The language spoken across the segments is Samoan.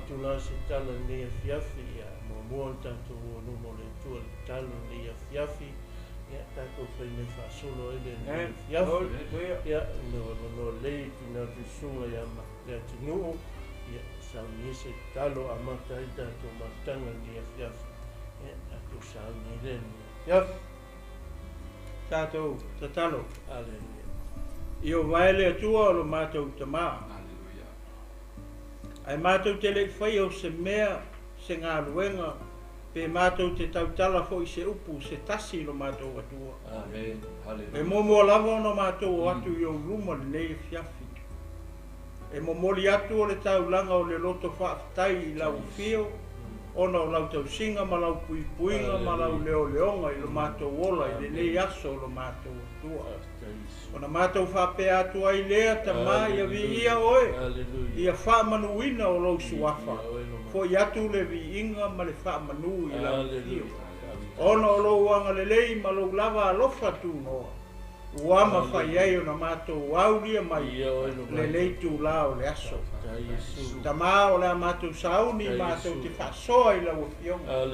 atu la se tala i lenei afiafi, ia, muamua ona tatou o i luma o le Atua i le tatalo i lenei afiafi, ia, tatou fai mea faasolo ai lenei afiafi. Ia, ina ua avanoa lelei e tuuina atu i le susuga ia Leatinuu, ia, sauni ai se tatalo amata ai le tatou mafutaga i lenei afiafi, ia, tatou sauni ai lea i lenei afiafi. Tatou tatalo. Aleluia. Ieova e le Atua o lo matou Tama. Ae matou te le i faia o se mea, se galuega, pe matou te tautala foi se upu se tasi i lo matou Atua. E muamua lava ona matou o atu i ou luma lenei afiafi. E momoli atu o le taulaga o le loto faafetai i lau afio, ona o lau tausiga ma lau puipuiga ma lau leoleoga i lo matou ola i lenei aso o lo matou Atua. Ona matou faapea atu ai lea, Tama, ia viia oe, ia faamanuina o lou suafa, foi atu le viiga ma le faamanu i lau afio, ona o lou agalelei ma lou lava alofa tunoa, ua mafai ai ona matou aulia mai lenei itula o le aso. Tama, o le a matou sauni matou te faasoa i lau Afioga.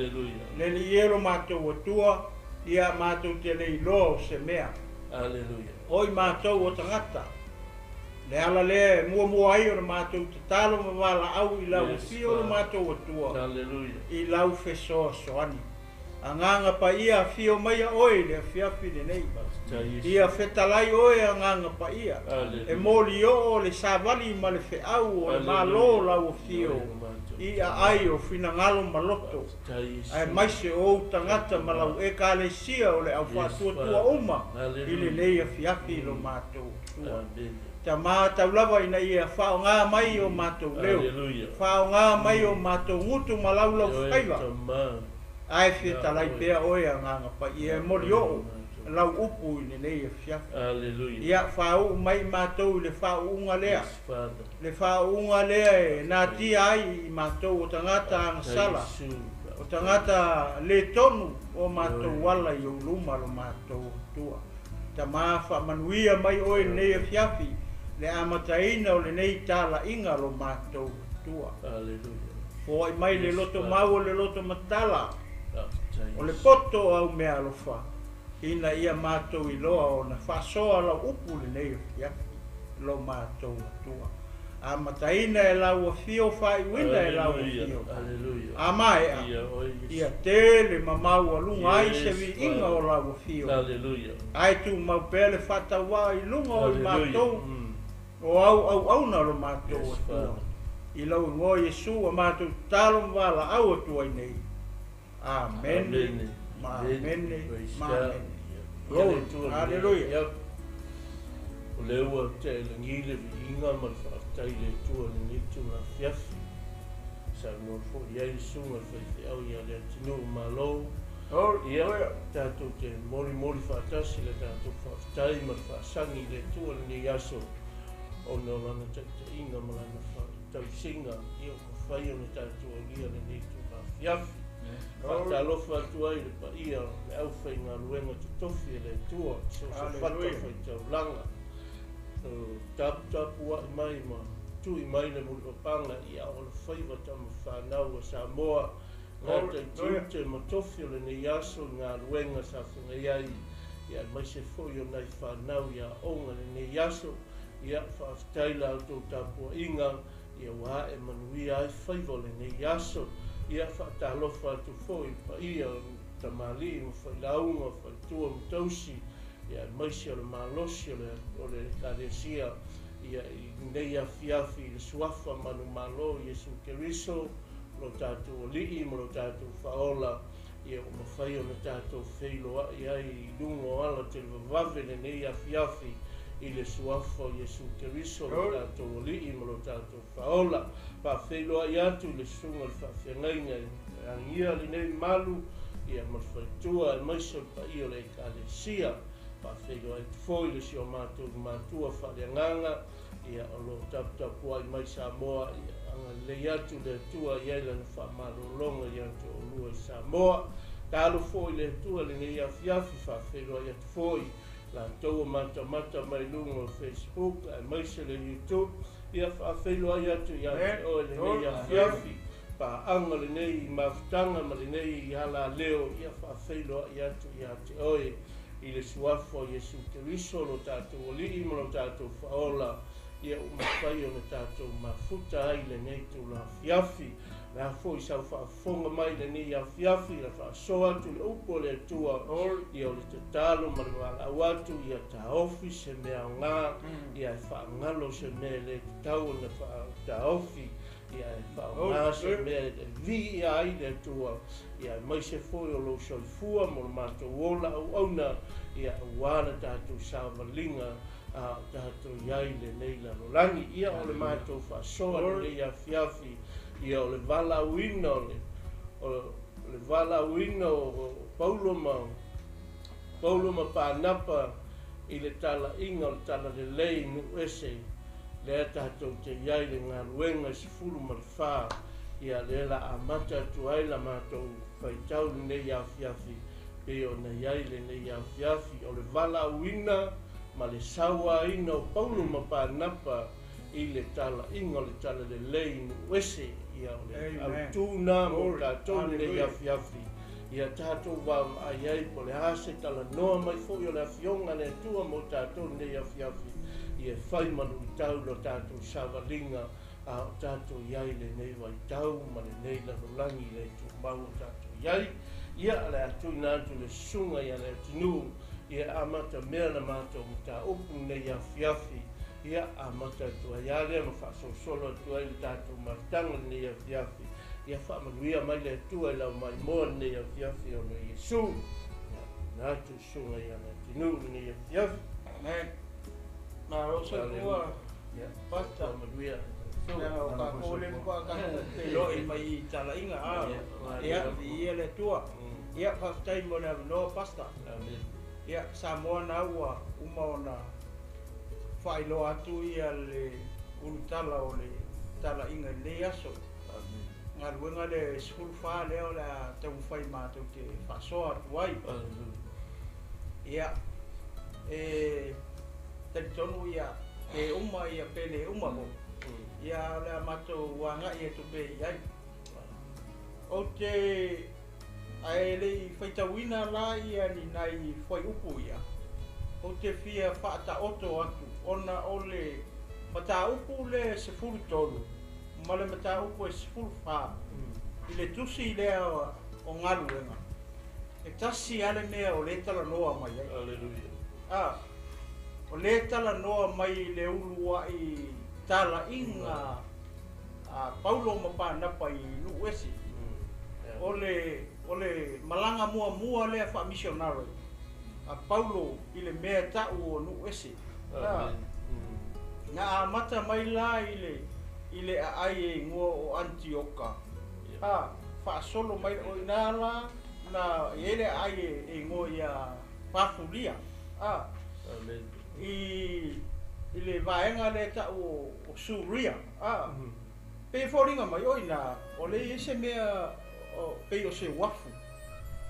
Le Alii e lo matou Atua, ia matou te le iloa o se mea. O i matou o tagata. Le ala lea e muamua ai ona matou tatalo ma valaau i lau Afio lo matou Atua, i lau fesoasoani. Agaga Paia, afio maia oe i le afiafi lenei. Ia fetalai oe, Agaga Paia, e molioo le savali ma le feau o le Malo lau afio i aai o finagalo ma loto, aemaise o ou tagata ma lau Ekalesia o le au faatuatua uma i lenei afiafi i lo matou Atua. Tama, tau lava ina ia faaaoga mai o matou leo, faaaoga mai o matou gutu ma laulaufaiva, ae fetalai pea oe, Agaga Paia, e molioo lau upu i lenei afiafi. Ia faauu mai matou i le faauuga lea, le faauuga lea e natia ai i matou o tagata agasala, o tagata le tonu o matou ala i ou luma lo matou Atua. Tama, faamanuia mai oe i lenei afiafi, le amataina o lenei talaiga lo matou Atua. Foai mai le loto mau o le loto matala, o le poto o au meaalofa, ina ia matou iloa ona faasoa lau upu lenei afiafi lo matou Atua. Amataina e lau afio, faaiuina e lau afio. A maea, ia tele ma maualuga ai se viiga o lau afio. Ae tumau pea le faatauvaa i luga o i matou, o au auauna lo matou Atua. I lau igoa Iesu ua matou tatalo ma valaau atu ai nei. Amene, ma amene, ma amene. Glory, hallelujah. O lea ua tea i lagi le viiga ma le faafetai i le Atua i lenei itula afiafi. Saunoa foi i ai le susuga i le faifeau ia Leatinuu Malo. Ia, tatou te molimoli faatasi le tatou faafetai ma le faasagi i le Atua i lenei aso ona o Lana taitaiga ma Lana tausiga, ia ua mafai ona tatou aulia lenei itula afiafi. Faatalofa atu ai i le paia o le aufaigaluega totofi e le Atua, so o se fatafaitaulaga, o taputapuai mai ma tui mai le mulipapaga i ao alofaiva tama fanau a Samoa, gata i tiute ma tofi o lenei aso i galuega sa feagai ai, ia aemaise foi o nai fanau i aoga i lenei aso. Ia, faafetai la outou tapuaiga, ia ua ae manuia ai faiva o lenei aso. Ia, faatalofa atu foi i le paia o tamalii ma failauga, faletua ma tausi, ia aemaise o le malosi o le, o le Ekalesia, ia, i lenei afiafi i le Suafa manumalo o Iesu Keriso, lo tatou Alii ma lo tatou Faaola, ia ua mafai ona tatou feiloai ai i luga o ala televavave lenei afiafi i le Suafa o Iesu Keriso lo tatou Alii ma lo tatou Faaola. Faafeiloai atu i le Susuga i le Faafeagaiga e agia lenei malu ia ma le faletua aemaise o le paia o le Ekalesia. Faafeiloai atu foi i le si o matou matua faaleagaga Ia, o lo o taputapuai mai Samoa, ia agalelei atu le Atua i ai Lana faamalologa ia te oulua i Samoa. Talo foi le Atua i lenei afiafi, faafeiloai atu foi latou o matamata mai luga o Facebook aemaise le YouTube. Ia faafeiloai atu ia te oe lenei afiafi, paaga lenei mafutaga ma lenei alaleo, ia faafeiloai atu ia te oe i le suafa o Iesu Keriso lo tatou Alii ma lo tatou Faaola, ia ua mafai ona tatou mafuta ai lenei itula afiafi. O le a foi sau faafofoga mai lenei afiafi, le faasoa atu le upu o le Atua, ia o le tatalo ma le valaau atu, ia taofi se mea aoga, ia e faagalo se mea e le tatau ona taofi, ia e faaaoga se mea e viia ai le Atua, ia aemaise foi o lou soifua mo le matou ola auauna, ia aua le tatou savaliga a o tatou i ai lenei lalolagi. Ia o le matou faasoa lenei afiafi, ia o le valaauina o le valaauina o Paulo ma Panapa i le talaiga o le talalelei nuu ese, lea tatou te i ai le galuega 14, ia lea la amata atu ai la matou faitau lenei afiafi, pei ona i ai lenei afiafi o le valaauina ma le sauaina o Paulo ma Panapa i le talaiga o le talalelei nuu ese. Ia o le autū na mo tatou lenei afiafi, ia tatou vaavaai ai po o le a se talanoa mai foi o le afioga a le Atua mo tatou lenei afiafi, ia fai ma luitau lo tatou savaliga a o tatou i ai lenei vaitau ma lenei lalolagi le tumau o tatou i ai. Ia le a tuuina atu le susuga ia le atunuu, ia amata mea na matou mataupu lenei afiafi, ia amata atu ai lea ma faasolosolo atu ai le tatou mafutaga lenei afiafi. Ia faamanuia mai le Atua i lau maimoa lenei afiafi ona o Iesu. Ia tuuina atu le susuga ia le atunuu lenei afiafi. Amen. Malo soifua. Pastor. Faamanuia. Leaga o tatou le faatatou feiloai mai i talaiga, ia viia le Atua. Ia faafetai mo le avanoa, Pastor. Amen. Ia Samoa na ua uma ona faailoa atu ia le ulutala o le talaiga i lenei aso. Amen. Galuega le 14 lea o le a taumafai matou te faasoa atu ai. Ia e talitonu ia pe uma ia pe le uma foi. Ia o le a matou agai atu pea i ai. Ou te ae le i faitauina la ia ni nai fuaiupu ia, ou te fia faataoto atu ona o le mataupu le 13 ma le mataupu e 14 i le tusi lea o galuega, e tasi lava le mea o lea talanoa mai ai. Hallelujah. O lea talanoa mai i le uluai talaiga a Paulo ma Panapa i nuu ese. O le malaga muamua lea faamisionare a Paulo i le mea tau o nuu ese. Na amata mai la i le aai e igoa o Antioka. Faasolo mai o ina la na i ai le aai e igoa ia Pafulia. I le vaega lea tau o Suria. Pe foliga mai o ina o le i ai se mea pei o se uafu.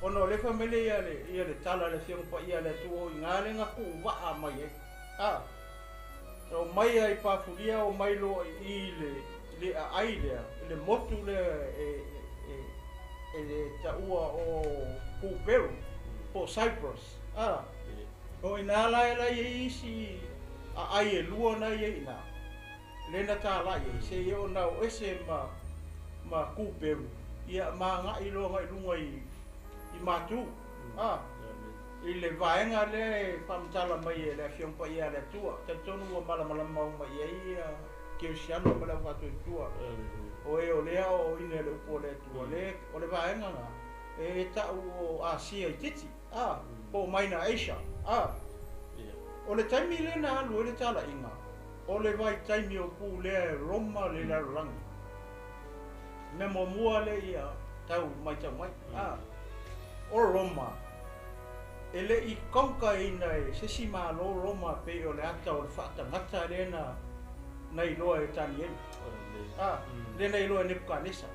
Ona o lea fai mai le ia le tala le Afioga Paia a le Atua o ina le na tuuvaa mai ai. O mai ai Pafulia o mai loa i le aai lea, i le motu lea e le taua o Kuperu, po Cyprus. O ina la e la i isi aai e lua na i ina. Le na talai ai, se i o na o ese ma Kuperu, ia ma ngai loa ngai lunga i matu. I le vaega lea e faamatala mai e le Afioga Paia a le Atua, talitonu ua malamalama uma i ai ia Kerisiano ma le aufatuatua. O e o lea o oina le upu o le Atua, o le vaega na e tau o Asia i titi, po o mai na Asia. O le taimi lea na alu ai le talaiga, o le vaitaimi o pulea e Roma le lalolagi. Mea muamua lea ia tau matau mai. O Roma, e le i konkaina e se isi malo Roma pei o le ata o le faatagata lea na iloa e Tanielu. Lea na iloa e Nebukanesa.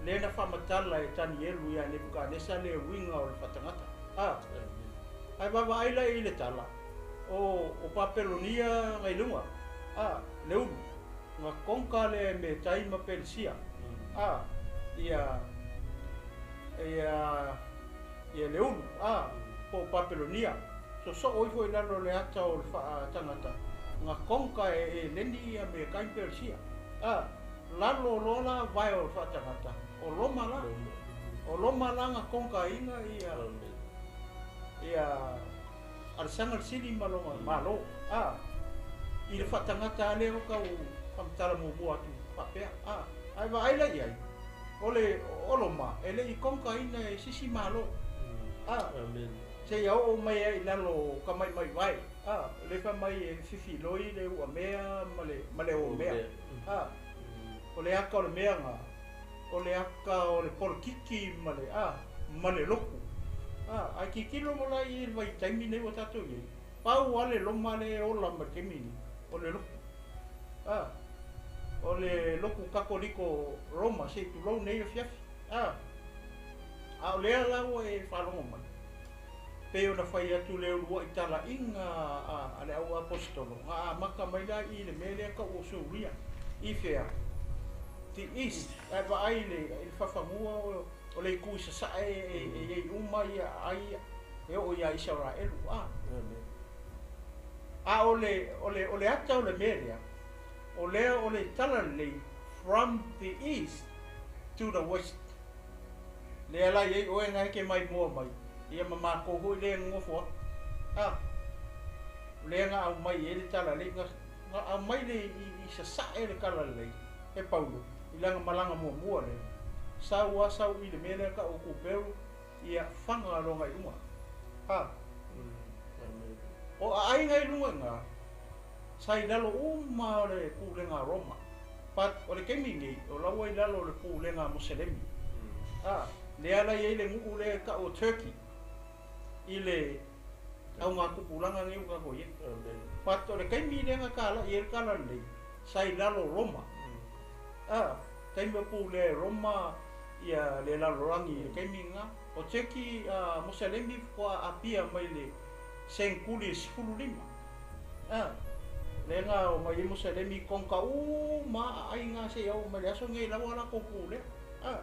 Lea na faamatala e Tanielu ia Nebukanesa le uiga o le faatagata. Ae vaavaai la i le tala o Papelonia ngai luga, le ulu. Na konka lea e Metai ma Peresia, a, ia, ia, ia le ulu, a, po o Papelonia, sosoo ifo i lalo o le ata o le faatagata, na konka e Eleni ia Metai ma Peresia, a, lalo loa la vae o le faatagata, o Roma la, o Roma la na konkaina ia, ia, Alesana le Sili ma lona Malo, a, i le faatagata lava lea o tau faamatala muamua atu faapea, a, ae vaai la i ai, o le o Roma e le i konkaina e se isi Malo, a, seia oo mai ai i lalo o tamaimaivae, a, o lea fai mai e fifiloi le uamea ma le, ma le omea, a, o le aka o le mea na, o le aka o le polokiki ma le, a, ma le loku. A, ae tilotilo mo la i le vaitaimi nei ua tatou i ai, pau lava le Roma lea e ola ma le taimi nei, o le loku. A, o le loku Katoliko Roma se i tulou nei afiafi. A, a o lea la ua e faalogo mai, pei ona fai atu le uluai talaiga a le au aposetolo, na amata mai la i le mea lea tau o Suria, i fea? The East, ae vaai i le fafanua o le itu i sasae e i ai uma ia ai e oo iā Isaraelu. A, a o le, o le, o le ata o le mea lea, o lea o le talalelei from the east to the west. Lea la i ai oe na e te maimoa mai, ia ma makou foi lea e nonofo atu. A, o lea na aumai ai le talalelei, na, na aumai le i, i sasae le talalelei e Paulo i lana malaga muamua lea. Sau a sau i le mea lea tau o Kuperu, ia faga lona i luga. A, o aai i luga i ina, sa i lalo uma o le pulega a Roma. But o le taimi nei, o la ua i lalo o le pulega a Moselemi. A, lea la i ai le nuu lea e tau o Turkey i le augatupulaga nei ua tatou i ai. But o le taimi lea na talai ai le talalelei, sa i lalo o Roma. A, taimi o pulea e Roma ia le lalolagi i le taimi lena. O Turkey a Moselemi faatoa aapia mai le seneturi e 15. A, lea na omai ai Moselemi i konka uma a aiga seia oo mai le aso lenei lava latou pulea. A,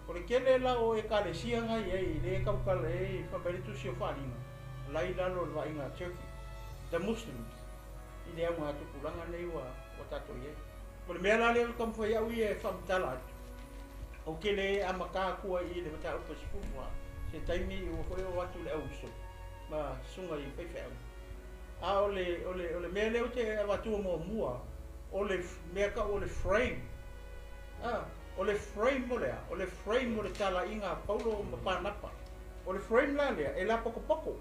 o le tele la o ekalesia na i ai lea e tautala ai fai mai le tusi o Faaaliga, la i lalo o le vaaiga a Turkey, the Muslims, i le augatupulaga lenei ua tatou i ai. O le mea la lea ou te taumafai au ia e faamatala atu, ou te le amata atu ai i le mataupu e 14, se taimi ua foi oo atu le auuso ma susuga i faifeau. A o le, o le, o le mea lea ou te avatua muamua, o le mea tau o le frame. A, o le frame o le a? O le frame o le talaiga a Paulo ma Panapa. O le frame la lea, e lapotopoto.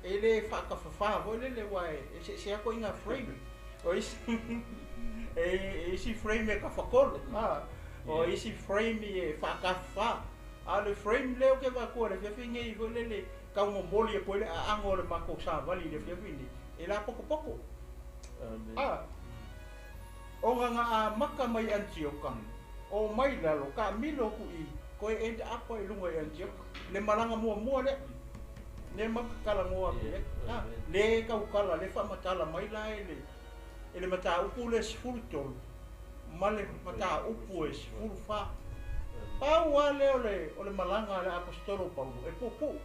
E le faatafafā foi lele, aua e eseese lava ituaiga frame. O isi, e isi frame e tafatolu, a, o isi frame e faatafafā. A o le frame lea ou te avatua i le afiafi nei foi lele, tau momoli atu ai le aano o le matou savali i le afiafi nei, e lapotopoto. A, ona na amata mai Anitioka, o mai lalo, taamilo atu i, toe end up ai i luga i Anitioka. Le malaga muamua lea, lea matou te talanoa atu i ai. A, le tautala, le faamatala mai la e le, e le mataupu lea 13 ma le mataupu e 14. Pau lava lea o le, o le malaga a le Aposetolo o Paulo e puupuu.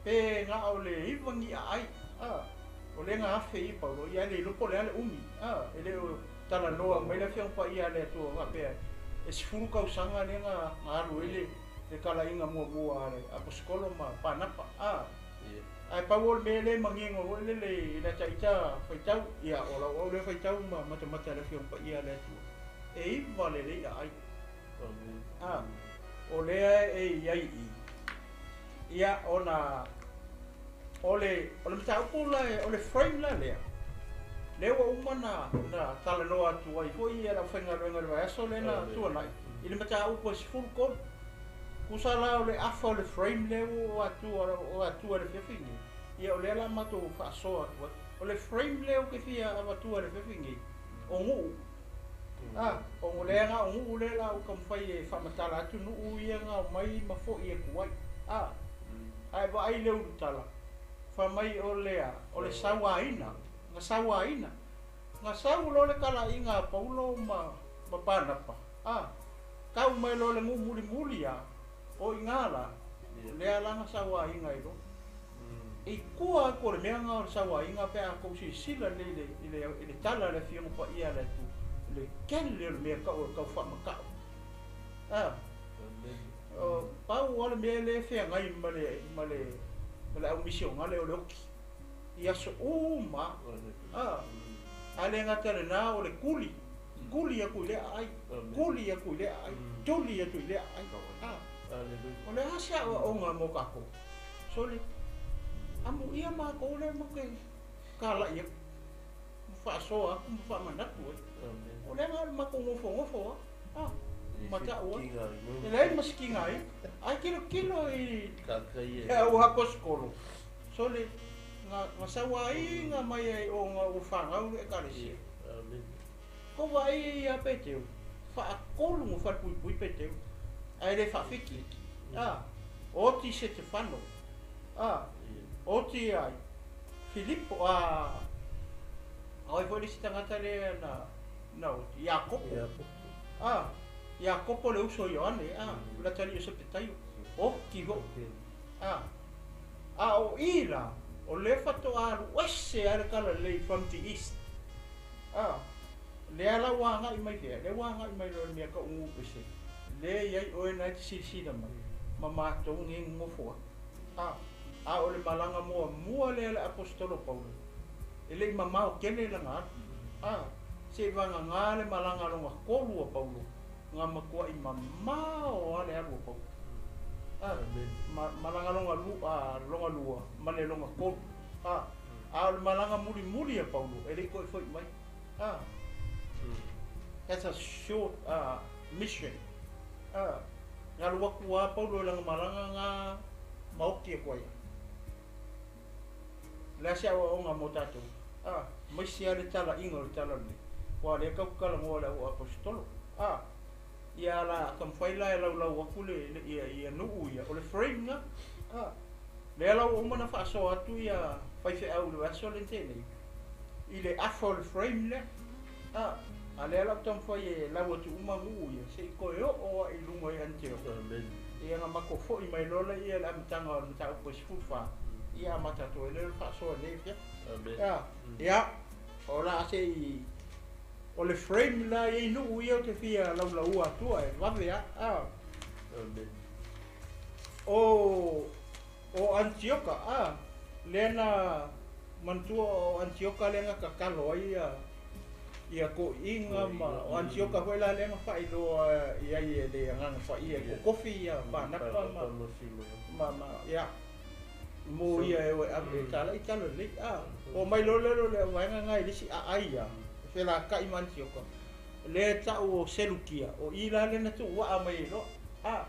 Pe na o le 9 ni aai, a, o lea na afe i Paulo, ia e le iloa po o le a le umi, a, e le o talanoa mai le Afioga Paia a le Atua faapea e 10 tausaga lea na, na alu ai le, le talaiga muamua a le Aposetolo ma Panapa, a. Ae pau o le mea lea e manino foi lele i lata ita faitau, ia o lau au lea faitau ma matamata i le Afioga Paia a le Atua, e 9 lelei aai. A, o lea e i ai i, ia ona o le, o le mataupu la, o le frame la lea, lea ua uma na, na talanoa atu ai foi le aufaigaluega i le vaiaso lea na tuanai, i le mataupu e 13. Tusa la o le afa o le frame lea ua atua, o atua i le afiafi nei, ia o lea la matou faasoa atu ai. O le frame lea ou te fia avatua i le afiafi nei, o nuu. A, o lea na o nuu lea la ou taumafai e faamatala atu nuu ia na omai ma foi atu ai. A, ae vaai le ulutala, fai mai o lea, o le sauaina, na sauaina. Ga sau loa le talaiga a Paulo ma Panapa a tau mai loa le nuu mulimuli a o iga la lea la ga sauaina ai loa e tua atu o le mea ga o le sauaina pe a tou silasila lelei i le tala a le Afioga Paia a le Atua le tele o le mea tau o le tau faamata'u a pau o le mea lea e feagai ma le au misionale o le oti i aso uma a a le gata lenā o le tuli tuli atu i lea aai tuli atu i lea aai tuli atu i lea aai a o le a se aoaoga mo tatou sole amuia matou lea ma te kala'i atu ma faasoa atu ma faamanatu ai o lea ga o le matou nofonofo a mata'u ai e leai ma sikiga ai ae kilokilo i e au aposikolo sole ga sauaiga mai ai o ga ua fagau le ekalesia ko vaai ia Peteu faatolu ma falepuipui Peteu ae le faafiki a oti Setefano a oti ai Filipo a ai foi le isi tagata lea na oti Iakopo a Iakopo le uso Ioane a le atalii o Sepetaio oti fo'i a o i la o le faatoa alu ese a le talalelei from the east a lea la ua agai mai fea lea ua agai mai loa le mea taugu ese lea iai oe na e te silasila mai ma matou gogofo atu a o le malaga muamua lea le aposetolo Paulo e le'i mamao tele laga alu a se'i vagagā le malaga loga tolu a Paulo ga matua'i mamao a le alu a Paulo a malaga loga lu a loga lua ma le loga tolu a o le malaga mulimuli a Paulo e le'i toe fo'i mai a. That's a short mission. Galu atu a Paulo i lana malaga ga maoti atu ai. Le a se aoaoga mo tatou a maise a le talaiga o le tala lenei ua lea tautalanoa le au aposetolo a ia la taumafai la e laulau atu le ia nuu ia o le frame ga a lea la ua uma na faasoa atu ia faifeau i le aso le tenei i le afa o le frame lea a lea la ou taumafai e lau atu uma nuu ia se'i toe oo a'i luga i Anitioka ia na matou fo'i mai loa lea le amataga o le mataupu e 14 ia amata atu ai lea o le faasoa nei fia ia o la se'i o le frame la iai nuu ia o te fia laulaua atua e vave a o Anitioka a lea na manatua o Anitioka lea na tatalo ai ia to'iga ma o Anitioka foi la lea na faailoa iai e le Agaga Paia e kokofi ia Panapa ma ia mo ia e oe ave e tala'i tala lelei a o mai loa lea le vaega ga i le isi aai ia felaka'i ma Anitioka lea ta'u o Selukia o i la lea na tu'ua'a mai ai loa a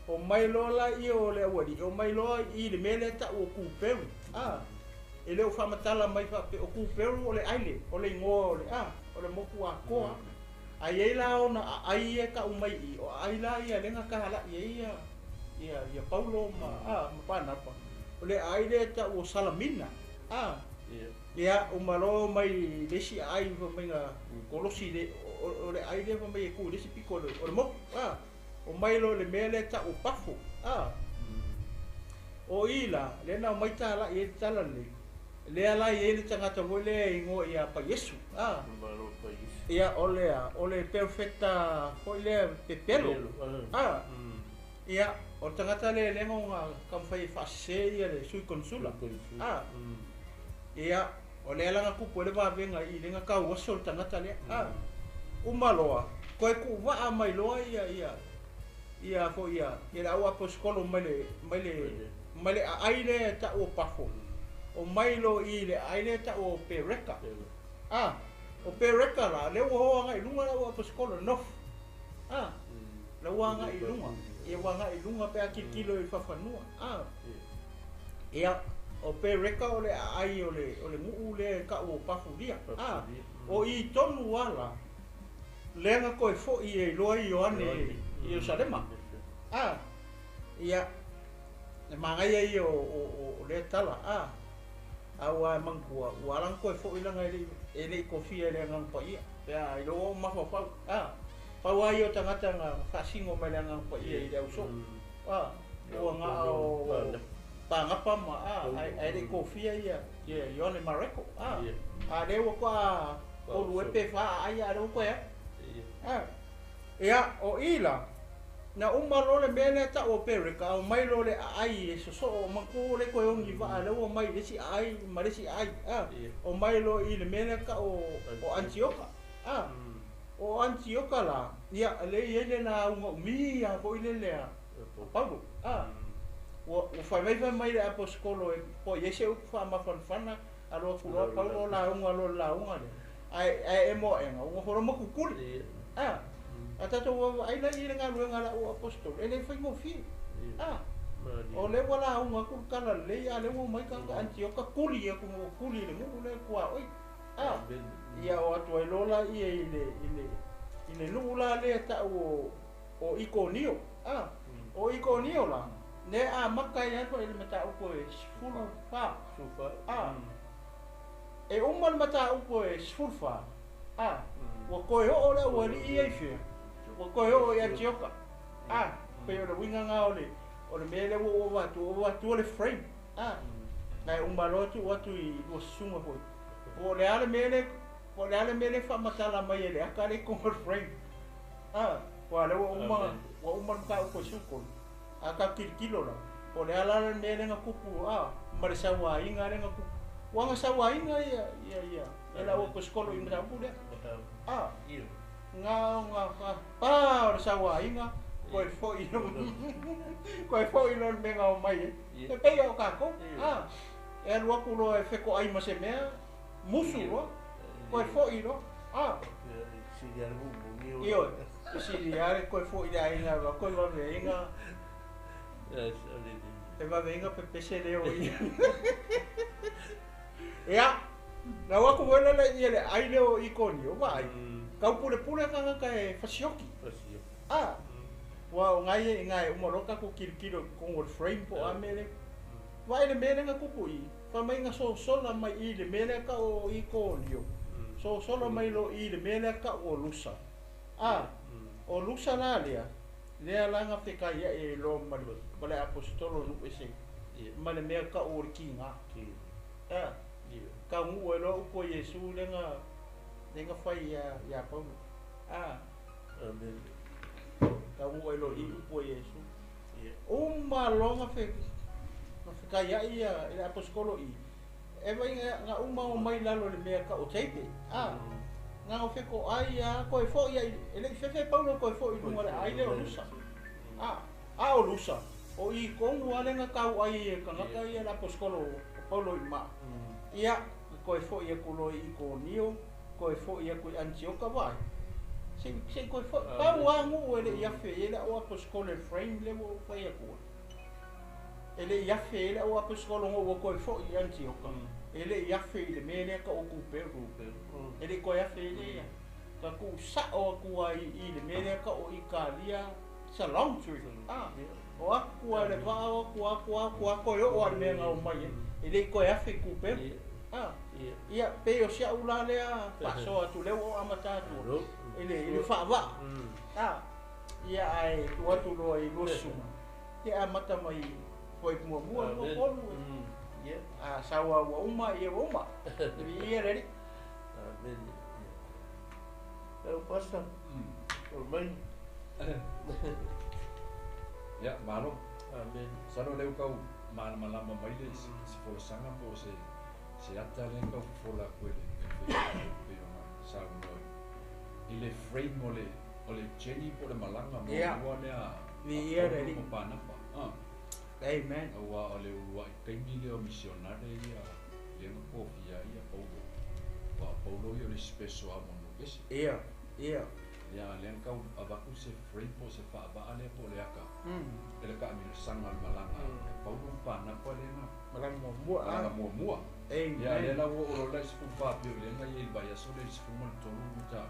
o mai loa la ia o le auali'i o mai loa i le mea lea ta'u o Kuperu a e le o faamatala mai faape o Kuperu o le aile o le igoa o le a o le motu atoa a iai la ona aai ia ta'u mai i o aai la ia lea na tahala'i ai ia Paulo ma Panapa o le aai lea ta'u o Salamina a ia uma loa mai le isi aai fai mai ga kolosi le o le aai lea fai mai e tu i le isi pito o le motu a o mai loa le mea lea ta'u o Pafo a o i la lea na omai tala'i ai le tala lelei lea la iai le tagata foi lea e igoa ia Paiesu a ia o lea o le perfecta foi lea pepelo a ia o le tagata lea lea na taumafai e faasese ia le sui konsula a ia o lea la na tupu ai le vavega i le na tau aso le tagata lea a uma loa toe tuuvaa mai loa ia foi ia le au aposetolo mai le aai lea ta'u o Pafo o mai lo i le aai lea ta'u o Pereka a o Pereka la lea ua o aga'i luga le au aposetolo north a la ua aga'i luga ia ua aga'i luga pe a tilotilo i fafanua a ia o Pereka o le aai o le nuu lea ta'u o Pafulia a o i tonu ala lea na toe fo'i ai loa Ioane i Ierusalema a ia le magaia ia o lea tala a ua manatua ua ala na toe fo'i laga e E le i kofia i le Agaga Paia pe a i lou ou mafaufau a pau lava ia o tagata na faasino mai le Agaga Paia i le ausoo a ua na o Pagapa ma a ae le i kofia ia Ioane Mareko a a lea ua toa tolu e pe fa aai a lea ua toe alu a. Ia o i la na uma loa le mea lea ta'u o Pereka a omai loa le aai e sosoo o manatua ua le toe oni va'a lea ua omai i le isi aai ma le isi aai a omai loa i le mea lea ta'u o Anitioka a. O Anitioka la ia lea e i ai le lauga umi a foi le lea a Paulo a ua fai mai le aposetolo e po i ai se upu faamafanafana alo atu loa Paulo lauga loa le lauga lea ae e moaega ua nofo loa ma kukuli a. A tatou vaai la i le galuega a lau aposetolo e le faigofie a. O lea ua lauga atu le tala lelei a lea ua omai tagata Anitioka kuli atu ua kuli i le nuu lea tuaoi a. Ia o atu ai loa laia i le nuu la lea ta'u o Ikonio a. O Ikonio la lea amata ai foi le mataupu e 14 a. E uma le mataupu e 14 a. Ua toe oo le aualii ai fea ua toe oo i Anitioka a. Pei o le uiga na o le mea lea ua ou avatua le frame a. Ae uma loa tuu atu i lua susuga foi po o le a le mea lea po o le a le mea lea faamatala mai e le aka lea i totonu o le frame a. Ua lea ua uma le mataupu e 13 a tatou tilotilo la po o le a la le mea lea na tupu a ma le sauaina lea na tupu ua na sauaina ia e lau aposetolo i le mataupu lea a. Nga pa o le sauaina koe fo'i loa le mea na omai ai e pei o tatou a. E alu atu loa e feto'ai ma se mea musu loa koe fo'i loa a. Ioe sili a le koe fo'i le aiga koe vaveaiga e vaveaiga pepese leo ia. Ia lau atu foi lele ia le ai lea o Ikonio vaai taupulepule tagata e fasioki a. Ua o ngai e iga e uma loa tatou tilotilo i totonu o le frame po o a mea lea vaai le mea lea na tupu i fai mai na sosola mai i le mea lea ta'u o Ikonio sosola mai loa i le mea lea ta'u o Lusa a. O Lusa la lea lea la na fekaia'i ai loa ma le aposetolo nuu ese ma le mea ta'u o le kiga a. Tauguu ai loa upu a Iesu lea na fai ia Paulo a. Tauguu ai loa i upu a Iesu uma loa na fekaia'i ia le aposetolo i e vai na uma o mai lalo le mea ta'u o teipe a. Na o feto'ai a koe fo'i ai e le'i fefe Paulo koe fo'i i luga le aai lea o Lusa a. A o Lusa o i tonu a lea na tau ai e tagata ia le aposetolo o Paulo i ma'a ia koe fo'i atu loa i Ikonio koe fo'i atu i Anitioka vaai se koe fo'i pau a nuu e le'i afe ai le au aposetolo e frame lea ua ou fai atua e le'i afe ai le au aposetolo ina ua koe fo'i i Anitioka e le'i afe i le mea lea ta'u o Kupero e le'i toe afe ai lea ka tu'u sa'o atu ai i le mea lea ta'u o Italia. It's a long trip a. O atu a le va'a o atu atu atu a toe oo a le mea na omai ai e le'i toe afe i Kupero a. Ia pei o si a'u la lea fa'asoa atu lea ua ou amata atu i le fa'ava'a a. Ia ae tuu atu loa i lua susuga te amata mai foi muamua lua tolu a saua ua uma ia ua uma viia le Alii. Amen. Lau pasa o mai. Ia malo. Amen. Salo leu kau malamalama mai le se folasaga po o se ata lea kau fofola atu e le pei ona saunoa i le frame o le journey po o le malaga muamua lea Viia le Alii. Ma Panapa. Amen. Auā o le ulua'i taimi lea o misionare ia lea na kofia ai ia Paulo ua Paulo ia o le special a mo nuu ese. Ia ia. Ia lea na tau avatu se frame po o se fa'ava'a lea po o le aka e le ka'amilosaga o le malaga e Paulo ma Panapa lea na malaga muamua malaga muamua. Ia lea la ua oo loa la i 14 pei o lea na i ai i le vaiaso lea i le 13 ma tau.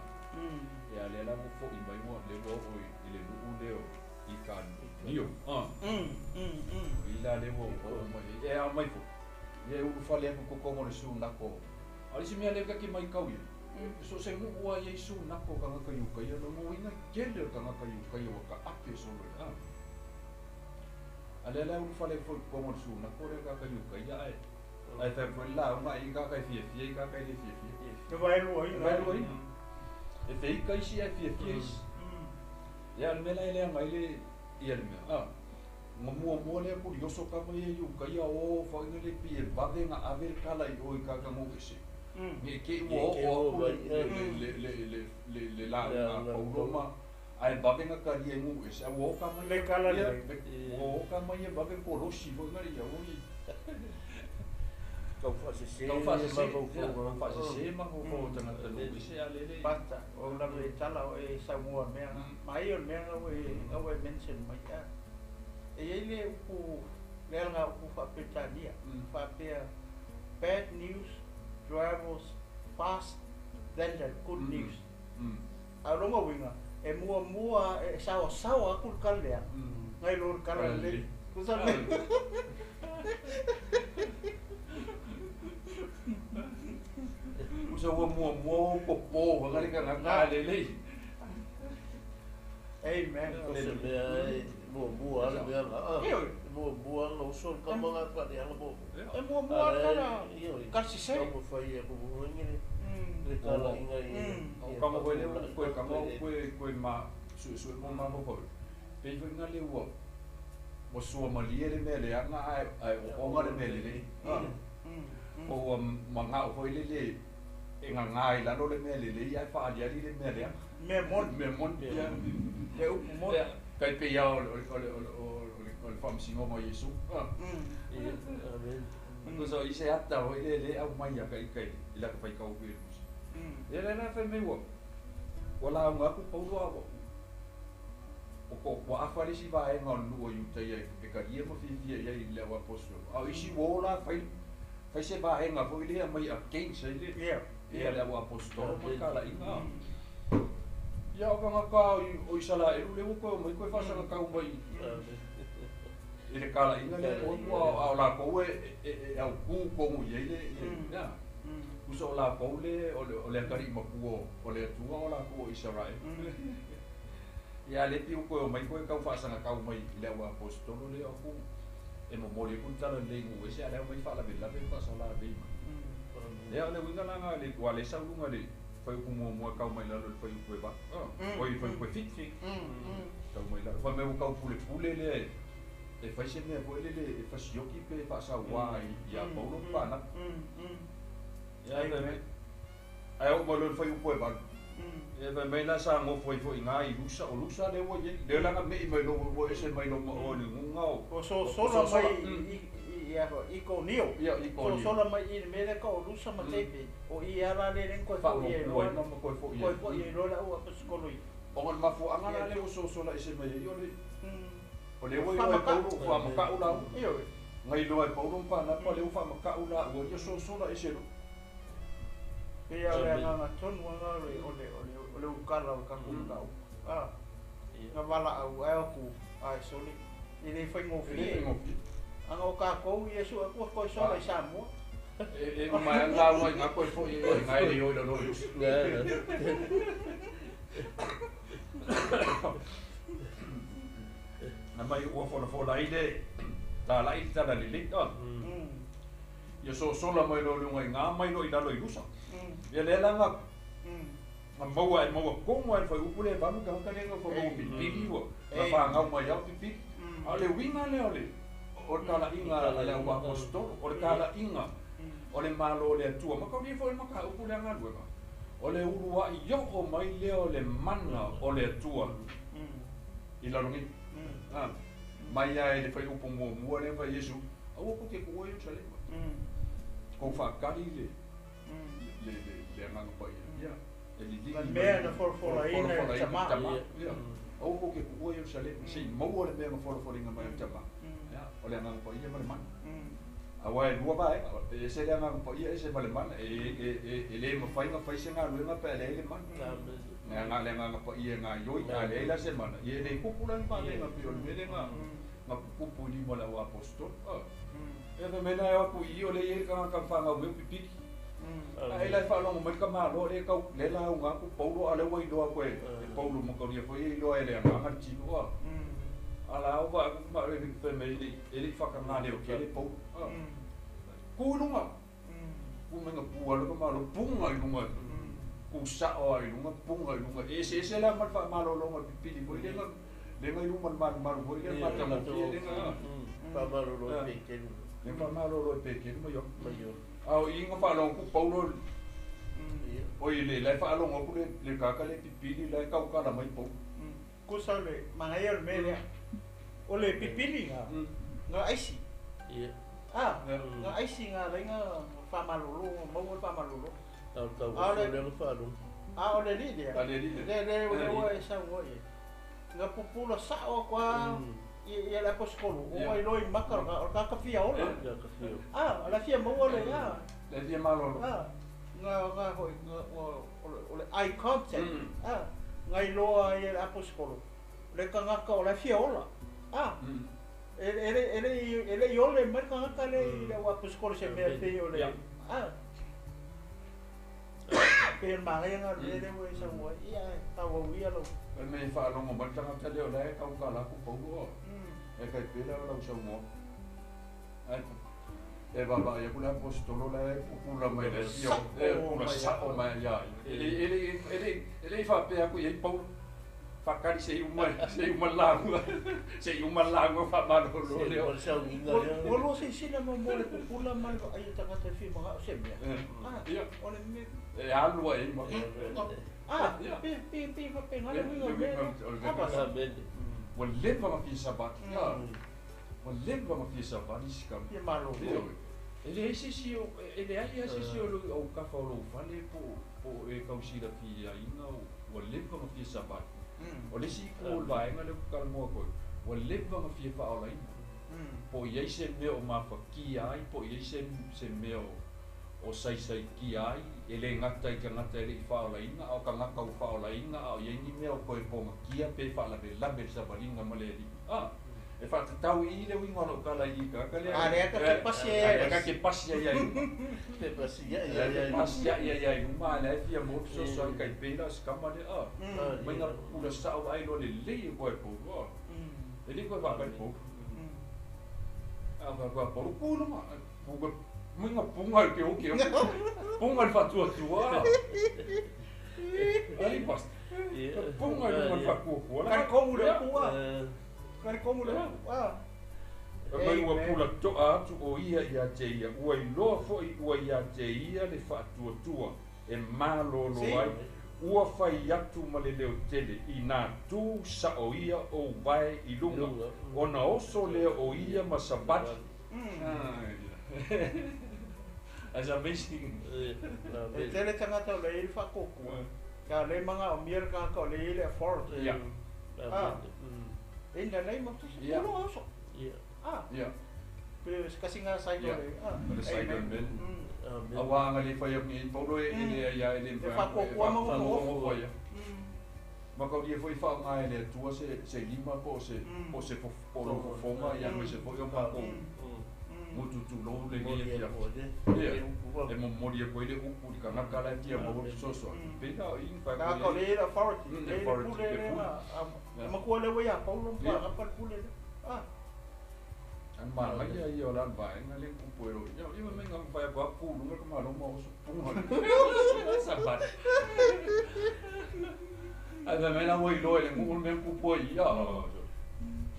Ia lea la ua fo'i mai ua lea ua oo i le nuu lea o Ikanio. I la lea ua oo mai e ao mai fo'i ia e ulufale atu totonu o le sunako A le isi mea lea ta te maitau i ai, so o se nuu lava e i ai sunako o tagata i uka ia, o lona uiga e tele o tagata i uka ia ua taape solo i le A lea la e ulufale ai foi i totonu o le sunako lea tagata i uka ia ae ae fai atu foi le lauga ai tagata e fiafia ai tagata e le fiafia. E vaeluaina. E vaeluaina. E feita isi ae fiafia isi. Ia, o le mea la e leaga ai le ia le mea, a, na muamua lea kulioso tama ia i uka ia o faiga le pei e vave na ave le tala i o i tagata nuu ese, ne i te i ua oo aku le le le le le le lauga a Paulo ma ae vave na talia e nuu ese, a ua oka mai Le tala ia, lelei. ua oka mai e vave kolosi foi na ia oi. Tau faasese Tau faasese, ia, mafaufauga. faasese mafaufau o tagata nuu ese a lele. Pasta, o lava e tala o e saunoa i le mea lena. Mai o le mea lena ua e mention mai a. E i ai le upu, le alagaupu faa-Peretania, faapea, Bad news travels fast than the good news. A o lona uiga, e muamua, e saoasaoa atu le tala leaga, nai lo le tala lelei. Tusa le Usa ua muamua ou popo foi le tagata a lelei. Amen. O se mea e muamua lava le mea na. Ioe. E muamua na uso le tama na faaleaga mo. E muamua le tala kasise. Taumafai e kukuini le le talaiga i O kanga koe lea koe kanga koe koe ma suesue mo mafaufau. Pei foi nga le ua ua suamalie le mea leaga ae ae ooga le mea lelei. Po ua manao foi lele e gaga i lalo le mea lelei ae faaliali le mea leaga. Mea moni. Mea moni. Ia. Le upu moni. Ia, tai pei lava o le o le o le o le faamasinoga o Iesu. Ia, amen. Tusa i se ata foi lea lea e aumai ia ka ika i laka faitau pei o Lusa. Ia lea la fai mai ua ua lauga atu Paulo a ua ua afa le isi vaega o le nuu o Iutaia e talia ma fiafia i ai i le au aposetolo. A o isi ua o la fai fai se vaega foi lea aumai against ai le ia le au aposetolo ma le talaiga. Ia o tagata o Isalaelu lea ua toe omai toe faasagatau mai i le talaiga lea a o latou e autu tonu i ai le ia. Tusa o latou le o le atalii matua o le Atua o latou o Isaraelu. Ia a le pei ua toe omai toe tau faasagatau mai i le au aposetolo lea o ku e momoli atu le tala lelei i nuu ese a o la e omai faalavelave ma faasalavei mai. Ia o le uiga la lena aua o lea e sau i luga i le fuaiupu muamua e tau mai lalo i le fuaiupu e 8, oi le fuaiupu e 7. Tau mai lalo. Fai mai ua tau pulepule lea e fai se mea foi lele e fasioki pe faasauā ia Paulo ma Panapa. Ia fai mai, ae oo mai loa i le fuaiupu e 8. Ia fai mai la sa nofo ai foi i ina i Lusa, o Lusa lea ua i ai, lea la na me'i mai loa ua ese mai loma oe i le guga o Ua sosola mai i Ikonio. Ia, Ikonio. Sosola mai i le mea lea tau o Lusa ma Teipe, o i lava la lea na toe foi ai loa. Faaopoopoina ma toe foi ai. Toe foi ai loa le au aposetolo ia. Ona o le mafuaaga la lea ua sosola ese mai ai, o le o lea ua iloa e Paulo ua faamaka'u laua. Ioe. Na iloa e Paulo ma Panapa lea ua faamaka'u laua, ia sosola ese loa. Pei lava o le agaga tonu lava o le o le ulukala o le tatou mataupu. A, na valaau ae o atu, ae sole, e le faigofie. E le faigofie. Ana o tatou ia sue atu toe sola i Samoa. E uma ai lava lauga i ina toe foi ai i ina e le o i lalo i usi. Na mai ua folafola ai le talai le talalelei. Ia sosola mai loa i luga i ina mai loa i lalo i usa. Ia lea la na na maua e maua tonu lava e le fuaiupu lea e 8 tagata lea na maua pipili ua na fanau mai lava pipili. A o le uiga lea o le o le talaiga a le au aposetolo, o le talaiga o le Malo o le Atua. Mataulia foi le mataupu lea galuega, o le uluai oo mai lea o le mana o le Atua i lalo nei. Mai lava i le fuaiupu muamua lea na fai ai Iesu, Aua tou te tuua Ierusalema, tou faatali le le le Agaga Paia, ia, e liligi mai. Le mea na folafolaina e le Tama. Ia, aua tou te tuua Ierusalema, se i maua le mea na folafolaina mai e le Tama, ia, o le Agaga Paia ma le mana. Aua e lua vaega, e ese le Agaga Paia, ese ma le mana. E le mafai ona fai se galuega pe a leai le mana. Na le Agaga Paia e gaoioi, a leai la se mana, ia e le tupu la ni vaega pei o le mea lea na tutupu i lima o le au aposetolo. Ia fai mai la e o atu i i o lea e i ai le tagata na fanau mai o pipili. Ai la whaalongo mai ka malo le kau le la unga ku Paulo ale wa iloa koe e Paulo mo kauria foi e iloa ele anga tino a. Ala o va ma le fe me le ele whakanga le o ke le Paulo. Ku lunga. Ku menga pu ala ka malo punga i lunga. Ku sa o i lunga punga i lunga. E se se la mal fa malo longa pipili foi le le ngai luma malu malu foi le ma ta mo le nga. Fa malo lo pe ke. Le fa malo lo pe ke mo yo. Au inga whaalongo ku Paulo oi le lai whaalongo ku le kaka le pipili lai kaukala mai Paulo. Kusa le mangaia le mea o le pipili nga nga aisi. Ah, nga aisi nga lai nga whamalolo, maua le whamalolo. Tau tau o le whaalongo. Ah, o le li lea. Le li lea. Le le le e sau ngoi. Nga pupula sao kwa ia le aposkolu, o ai loi maka o ka kafia ola. Ah, la fia maua le ia. Le fia malolo. Ah, nga nga hoi o le eye contact. Ah, nga iloa ia le aposkolu. Le kangaka o la fia ola. Ah. Ele ele ele iole mai kangaka le le aposkolu se mea pe o le. Ah. Pe mangai nga le le we sa wa ia ta wa ia lo. Me whaalongo mai tangata leo lae kaukala ku Paulo. E kai pela o lau sau ai e baba ia kula apostolo la e pupula mai le sio e pula sao mai ia ele ele ele fa pe aku ia Paulo fakari se uma lagu se uma lagu fa malo lo le o lo se sina mo mo le pupula mai ai tangata fi manga o se mea ah o le me e alu ai mo ah pe pe pe fa pe ngale winga ua leva ma fia savali ua leva ma fia savali isi kama ia malo e leai se isi e leai a se isi o ou kafa o lou fale po e kausilafiaina ua leva ma fia savali o le isi ku o le vaega lea kukalamoa koe ua leva ma fia faaolaina po i ai se mea o mafakia ai po i ai se mea o saisaikia ai e le gata i tagata e le'i faaolaina a o tagata ua faaolaina a o iai ni mea o koe pogakia pe faalavelave le savaliga ma le alii a e faatatau i le uiga o lou kala i kaka lea a lea ka pasi ai ka ke pasi ai ai pe pasi ai ai pasi ai ai ai luma le fia mo so so kai pela skama le a mai na pula sao ai lo le le koe po e le koe fa kai po a ka koe po ku no ma ku Minga punga ke oke. Punga le fatua. Ai bas. Punga le fatua. Ka kongu le pua. Ka kongu le pua. Mai ua pula toa atu o ia ia te ia. Ua iloa foi ua ia te ia le faatuatua e malolo ai. Ua fai atu ma le leo tele i nā tū sao ia o vae i lunga. Ona oso lea o ia ma savali. That's amazing. E tele tangata o le ili whakokua. Ka le manga o mira ka o le ili authority. Yeah. Ah. In the name of Jesus. Yeah. Pulo oso. Yeah. Ah. Yeah. Pe kasi nga saito le. Ah. Le saito men. Awa nga le whai ni Paulo e le ia e le whakokua ma ngofo. Makauria foi whaonga e le atua se lima po se po se po lo fofonga ia me se foi o mako. Mutu lo le le ia e mo mori e koe le upu i kanaka la tia mo soso pe la in fa ka ko le authority le pule le ma ko le wa Paulo pa ka pa pule ah an ma mai ia ia la va nga le kupu ero ia ia me nga fa ba ku lu ka ma lo mo so punga sa ba a da me la wo ilo le mu me kupu ia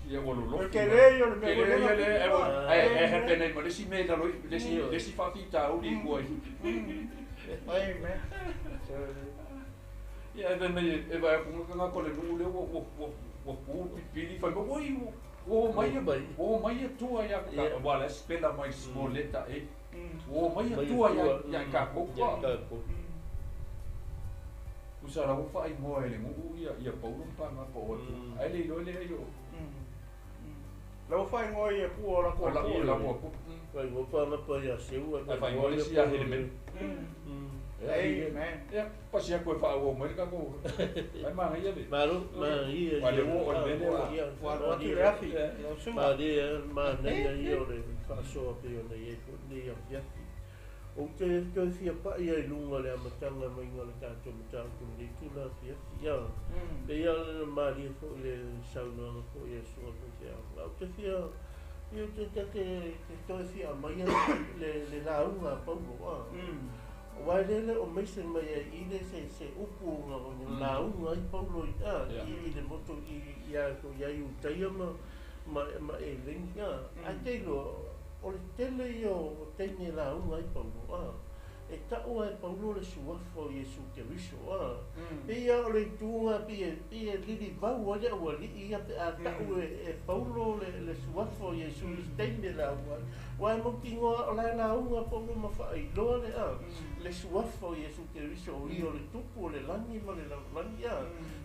ia o lo ke le yo me le le e e he nei mo le si me la lo le si fa fita o li ko ai me ia e me e va ko nga ko le lu le wo wo wo ku pipili fa mo wo mai o mai tua ia ka wa la spela mai small letter e o mai tua ia ia ka ko ko usa la ufa ai mo ele ngu ia ia Paulo pa nga po ai le lo le yo La ufa ngoi e ku ora ko la la ko Vai vou pa la pa ia seu vai vou le sia hele me Ei man ia pasia ko fa o mai ka ko ai ma ia le maru ma ia ma le o le le wa wa tu le afi ma le ma nei ia o le faasoa pei ona iai foʻi nei afiafi Ou te toe fia pa'i ai i luga le amataga maiga o le tatou mataupu i lenei itula afiafi. Ia, pei lava ona malie foi le saunoaga foi a le Susuga i le Faifeau. Ae ou te fia, ia ou te ta te toe fia aumaia le le lauga a Paulo, a. Aua e le le o mention mai ai i i le se se upu na lauga ai Paulo i a i le motu i ia ia Iutaia ma ma ma Eleni, a. Ae te iloa, O le tele ia o taimi e lauga ai Paulo, a, e tau lava e Paulo le suafa o Iesu Keriso, a. Pei lava o le ituga pei e, pei e lilivau ai le aualii ia pe a tau e, e Paulo le, le suafa o Iesu i se taimi e lauga ai. Aua e mautinoa o la e lauga Paulo ma faailoa le, a, le suafa o Iesu Keriso o ia o le Tupu o le lagi ma le lalolagi, a.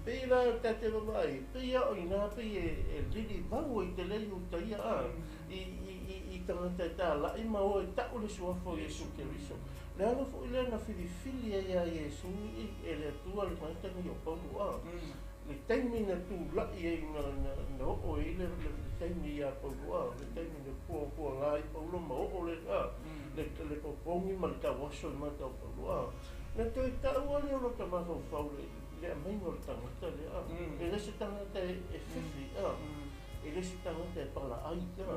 Pei la ta te vaavaai, pei lava o ina pei e, e lilivau ai tele Iutaia, a. I, i, i, i tagata e talai ma o e tau le suafa o Iesu Keriso. Le ala foi lea na filifili ai ia Iesu i, e le Atua le tagata nei o Paulo a. Le taimi na tulai ai na, na, na oo ai le, le, le taimi ia Paulo a, le taimi na puapuaga ai Paulo ma oo le, a, le, le popogi ma le tauaso i mata o Paulo a. Na toe taua lea o lota mafaufau le, le aumaiga o le tagata lea a. E le se tagata e, e fefe a. E le se tagata e palaai ia.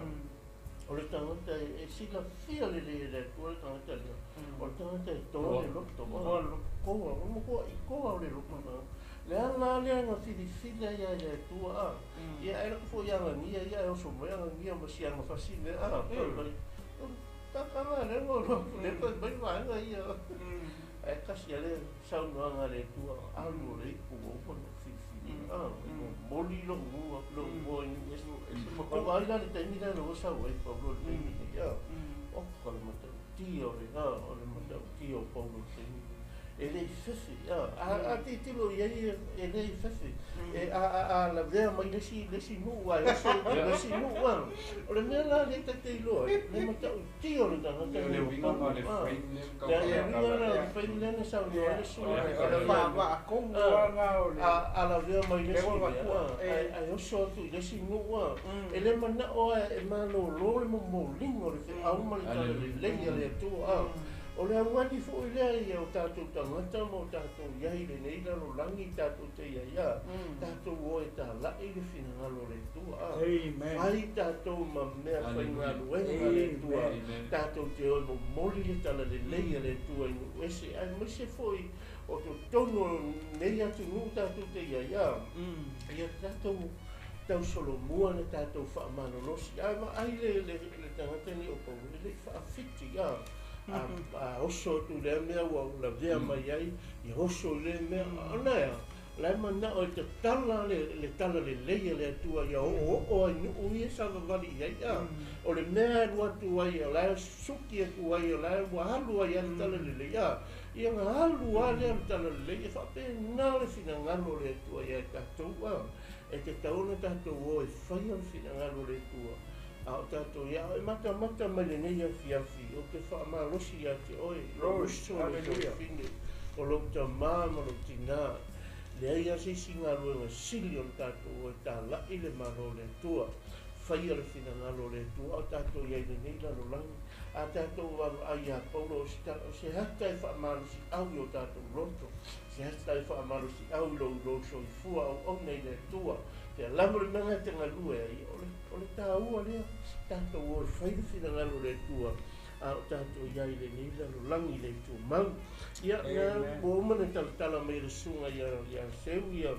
O le tagata e silafia lelei e le Atua le tagata lea. O le tagata e toa le loto. Toa le loto. Toa, o le matua i toa o le loto o le tagata. Le ala lava lea na filifili ai a e le Atua a. Ia ae lako foi ia Anania ia e oso mai Anania ma si ana fasi mea a. Fai mai, Takala lea na o le fai mai vaega ia. Ae tasi a le saunoaga a le Atua, alu o le ipu ua uma ona filifilia. A, momoli lou igoa, lou igoa i nuu ese. O ai la le taimi lea ua sau ai Paulo i le taimi nei, a, oka le matautia o le, a, o le matautia o Paulo i le taimi nei. E le i fefe, a, a, a tilotilo i ai e le i fefe. E, a, a, a lavea mai le isi, le isi nuu ae oso i le isi nuu, a. O le mea la lea ta te iloa ai, le matautia o le tagata O le uiga ma le frame lea tau fai a tala. Le uiga la frame lea na saunoa ai le sui. O le faavaa tonu lava lena o le. A lavea mai le isi mea, ae oso atu i le isi nuu, a. E le manao lava e malolo le momoliga o le feau ma le talalelei a le Atua, a. O le augani foi lea i o tatou tagata ma o tatou i ai i lenei lalolagi tatou te i ai, a. Tatou o e talai le finagalo o le Atua, a. Fai tatou ma mea faigaluega a le Atua, tatou te o e momoli le talalelei a le Atua i nuu ese, aemaise foi o totonu o lenei atunuu tatou te i ai, a. Ia tatou tausolomua le tatou faamalolosi. Ae vaai le, le, le tagata lenei o Paulo, e le i faafiti, a. A oso atu i lea mea ua lavea mai ai, ia oso i lea mea. Ona e a? O la e manao e tatala le, le talalelei a le Atua ia oooo ai nuu ia e savavali i ai, a. O le mea e alu atu ai, o la e suki atu ai, o la e ua alu ai lava le talalelei, a. Ia ona alu lava lea o le talalelei, e faapena le finagalo o le Atua ia i tatou, a. E tatau ona tatou o e faia le finagalo o le Atua, a o tatou ia, a e matamata mai lenei afiafi, ou te faamalosi ia te oe, lou uso, lou tuafafine, o lou tama ma lou tinā, leai lava se isi galuega sili o le tatou o e talai le Malo o le Atua, faia le finagalo o le Atua, a o tatou i ai i lenei lalolagi, a tatou vaavaai ia Paulo, o se ata e faamalosiau i o tatou loto, se ata e faamalosiau i lou soifua auauna i le Atua, Pea lava le mea lena e te galue ai, o le, o le taua lea, tatou o e fai le finagalo o le Atua, a o tatou i ai i lenei lalolagi i le tumau. Ia, na, ua uma ona talatala mai e le susuga ia, ia Seu ia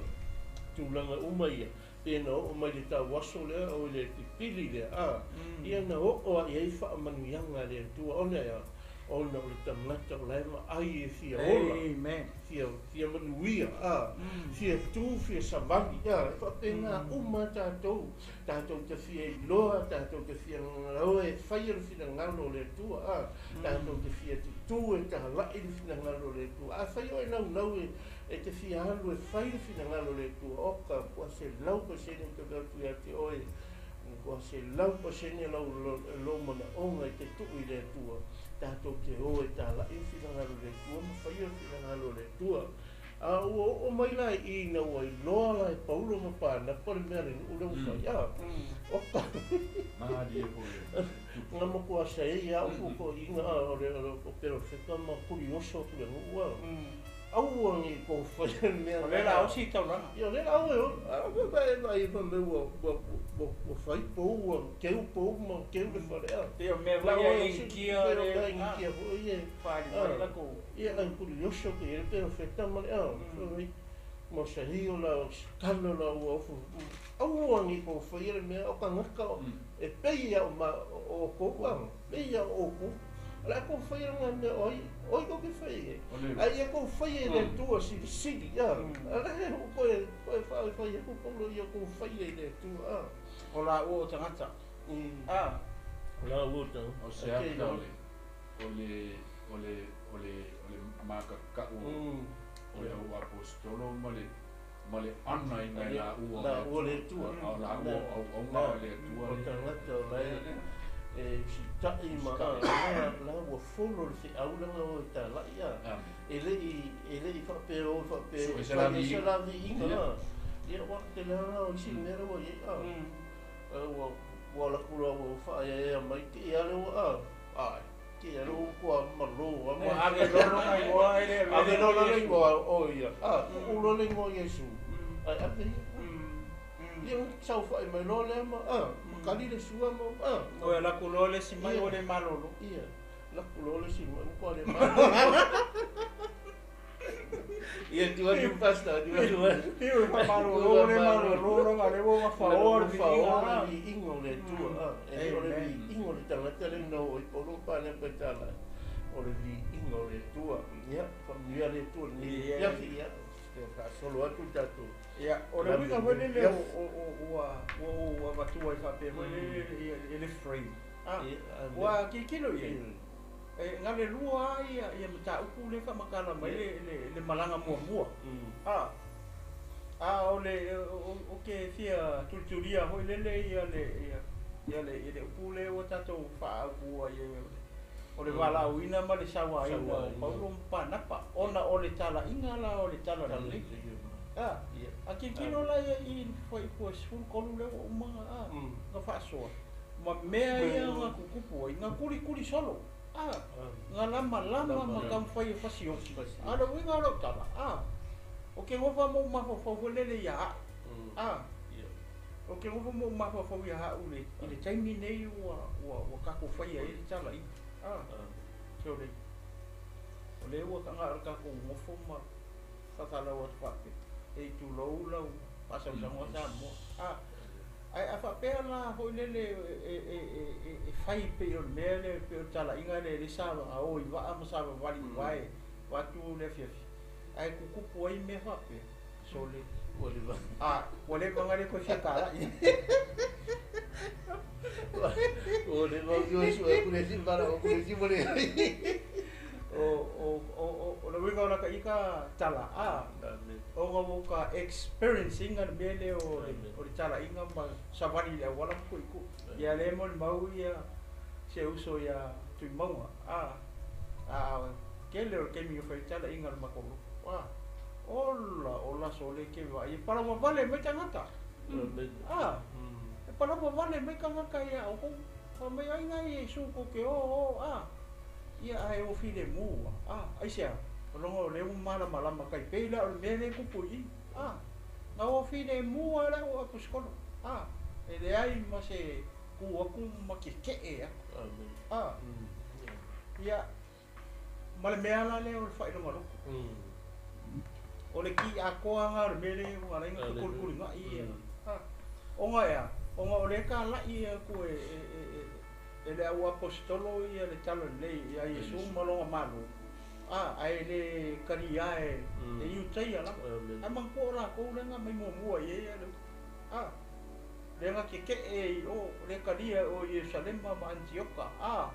tulaga uma ia, pe na oo mai le tauaso lea, o le pipili lea, a, ia na oo lava i ai faamanuiaga a le Atua, ona e a? Ona o le tagata o la e vaai e fia ola, fia, fia manuia, a, fia tu, fia savali, a, e faapena uma a tatou, tatou te fia iloa, tatou te fia gagaoa e faia le finagalo o le Atua, a, tatou te fia tutū e talai le finagalo o le Atua. Afai oe naunau e, e te fia alu e fai le finagalo o le Atua, oka, ua 100% ou te mea atu ia te oe, Ua 100% lou manaoga i te tuu i le Atua, tatou te o e talai le finagalo o le Atua ma faia le finagalo o le Atua. A ua oo mai la i ina ua iloa la e Paulo ma Panapa le mea a le nuu lea ua fai, a, oka. Malie foi. Na matua saei lava upu toeaiina a, o le o perofeta ma kurioso atu i le nuu a. Aua ne i tou faia le mea O lea la osi i taulaga. Ia o lea la au e ola. A o e vaai fai mai ua ua ua ua fai pou ua keu pou ma keu le fale a. Pei o mea foi ia e initia le. Pei o mea initia foi ia. Faaali mai latou. Ia ai kurioso atu i ai le perofeta ma le a. Fai mai ma sahi o la kalo la ua ofu. Aua ne i tou faia le mea o tagata e pei lava o ma o outou a. Pei lava o outou. O le a tou faia lena mea o ai, o ai tou te fai ai? A ia tou faia i le Atua silisili, a, a la e ua toe, toe fai atu Paulo ia tou faia i le Atua, a. O laua o tagata, a. O laua o tagata. O se ata o le, o le, o le, o le, o le makakau o le au aposetolo ma le, ma le anaina e laua o le Atua. A o laua o auauna a le Atua. O tagata o la e, e usitai ma a, la ua folo le feau lea o e talai a. E le i, e le i faapea o faapea e fai se la viiga a. Ia ua tele lava o isi mea la ua i ai a. Ua, ua alu atu loa ua faaeaea mai te i a le ua a. Ai, te i a le ua matua malo a. Ua ave loa lona igoa e le ave loa lona igoa o ia. A, tuu loa le igoa Iesu. Ai ave ia. Ia saofai mai loa lea ma a, ma kali le sua ma a. Oi alu atu loa le isi mai ua le malolo. Ia, alu atu loa le isi mai ua le malolo. Ia tu atu pastor, tu atu. Ia ua faamalolo le malolo loga lea ua gafaoa le viiga. Le viiga o le Atua a. E le o le viiga o le tagata lea na oo i Paulo ma Panapa e tala. O le viiga o le Atua. Ia, faamanuia le Atua i lenei afiafi. Ia, faasolo atu le tatou. Ia, o le uiga foi lele ua ou avatua ai faapea foi lele i le frame. A, ua tilotilo i ai, e galelua lava ia mataupu lea e faamatala mai le malaga muamua. A, a o le, ou te fia tulitulia foi lele ia le upu lea ua tatou faaautua i ai, o le valaauina ma le sauaina o Paulo ma Panapa, ona o le talaiga la o le talalelei. A, a tilotilo la ia i le fuaiupu e 13 lea ua uma ona faasoa, ma mea ia na tutupu ai, na kulikuli solo, a, na lamalama ma taumafai e fasioki. A o le uiga o lau tala, a, o ke nofo ma ou mafaufau foi lele ia au, a, o ke nofo ma ou mafaufau ia au i le taimi nei ua tatou faia ai le talaiga. A, sole, o lea ua taga o le tatou nofo ma faatalalau atu faapea, e tulou lau faasausauga Samoa. A, ae a faapea la foi lele e fai pei o le mea lea, pei o le talaiga lea le sa o i vaa ma savavali i vae vaatu le afiafi, ae tutupu ai mea faapea, sole. A, ua leva ona le toe fia talai. Ua leva ona sue atu le isi vala o le isi le. O le uiga o lata ita tala, a, ona ua ka experience ina le mea lea o le talaiga ma savali i le auala ma tuitu. Ia lea molimau ia se uso ia Tuimauga. A, a tele o le taimi o fai talaiga o le matou lotu. A, ola, ola sole ke vaai, e palavavale mai tagata. A, e palavavale mai tagata ia outou. Fai mai ai nai Iesu tou te o o, a, ia ae o filemu, a, aisea, o loga o lea ua malamalama kai pei la o le mea lea e tupu i i, a, na o filemu lava le au aposetolo, a, e leai ma se tu atu ma keke'e atu, a, ia, ma le mea la lea o le faailoga lotu. O le ki atoa lena o le mea lea ua ala ai ona fekulikuliga'i ia. A, ona e a? Ona o lea e talai atu e le au aposetolo ia le talalelei ia Iesu ma lona Malo, a, ae le talia e Iutaia lava. Ae manatua o latou lea na mai muamua i ai le upu. A, lea na keke'e i o, lea talia o Ierusalema ma Anitioka. A,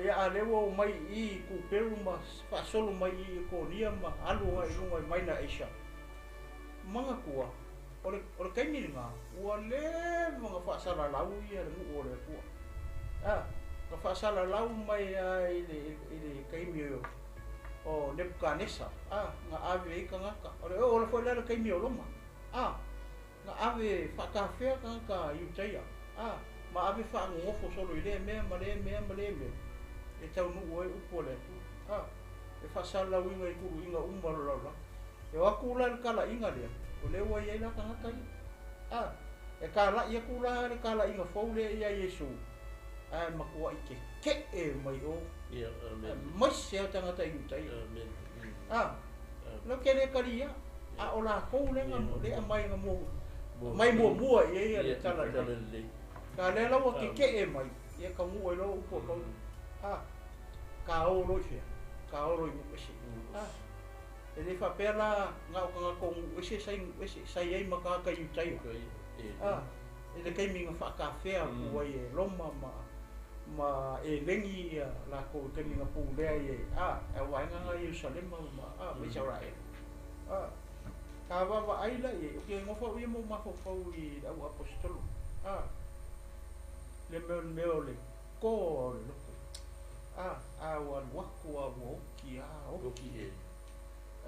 ia a lea ua omai i i Kuperu ma faasolo mai i Ikonia ma alu agai i luga i Maina Asia. Manatua, o le, o le taimi lena, ua leva ona faasalalau ia le nuu o le Atua. A, na faasalalau mai lava i le, i le taimi o o Nebukanesa a na ave ai tagata o le oo foi la le taimi o Roma a na ave faatafea tagata Iutaia a ma ave faanogofo solo i lea mea ma lea mea ma lea mea e taunuu ai upu o le Atua a e faasalalauina i tuluiga uma o le lalolagi e o atu la le talaiga lea o lea ua iai la tagata ia a e tala'i atu la le talaiga fou lea ia Iesu ae matua'i keke'e mai o Ia, amen. maise a tagata Iutaia Amen. a lau ke le kalia a o lakou lega lea mai na mo mai muamua i ai ia le tala lelei. Lelei. Ka lea la ua keke'e mai ia taunuu ai loa upu a Paulo a ka o loa i fea ka o loa i nuu ese a e le faapea la na o tagata o nuu ese sa i nuu ese sa i ai ma tagata Iutaia a i le taimi na faatafea atu ai e Roma ma e legi ia lakou i taimi na pulea i a e vaega na Ierusalema ma a ma Isaraelu a ka vaavaai la i ai o ke gofa au ia ma ou mafaufau i le au aposetolo a le mea o le mea o le toa o le loto a a ua alu atu a ua oki a oki Oki e.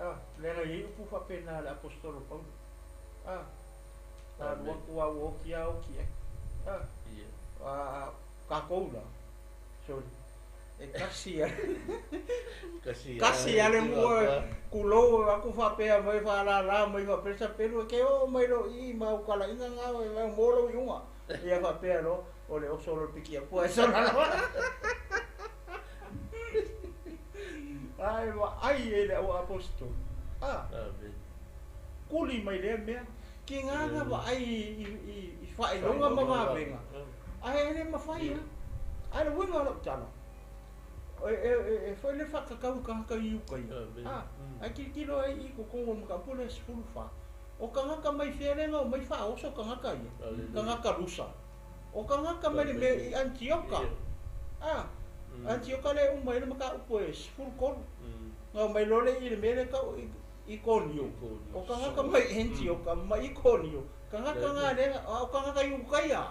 a leaga e i ai upu faapena a le aposetolo Paulo a a alu atu a ua oki a oki ai a Ia. a kākou la sorry e kasi a Kasi kasi a le mua kulou aku faapea mai faalālā mai faapea sapelu e ke oo mai lo i ma ukalaiga ga e mai mo lou iuga ia faapea loa o le oso lo le piki apua e sola loa ae vaai ai le au aposetolo a Amen. kuli mai lea mea kegā na vaai i faailoga ma vavega ae e le mafai a ae le uiga o lau tala e foi le faakakau i tagata i ukaia Amen. a ae tilotilo ai i totonu o le mataupu lea 14 o tagata mai fea lega o mai faaoso tagata ia Hallelujah. tagata lusa o tagata mai le mea i Antioka a Antioka lea uma ai le mataupu e 13 na o mai loa le i le mea lea tau Ikonio o tagata mai Antioka ma Ikonio tagata ga lega a o tagata i ukaia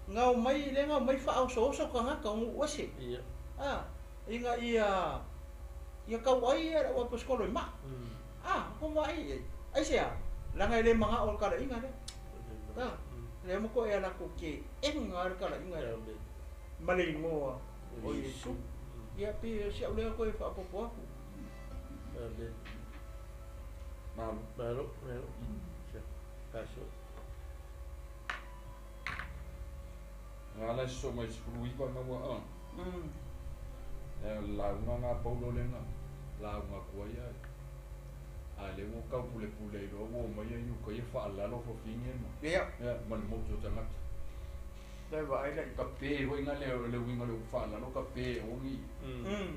na o mai lega o mai faaosooso tagata o nuu ese Ia. a ina ia ia tauai ia le au aposetolo i maa a ko vaai ai aisea laga e lē maga'o le kalaiga lea a lea ma ko'e a lakou ke ega le kalaiga lea Amen. ma le igoa o Iesu ia pe o sia'u lea koe faapopo aku Amen. Malo. Malo, malo. Kaso. Nga la so mai 19 nga ua a. E lauga ngā paulo lenga. Lauga kua ia. A le ua kau pule pule i loa ua mai ai uka ia whaalalo whawhingi ma. Ia Ia, ma le motu o tangata. le vaai la Ka pē hoi ngā le le winga le whaalalo ka pē ongi.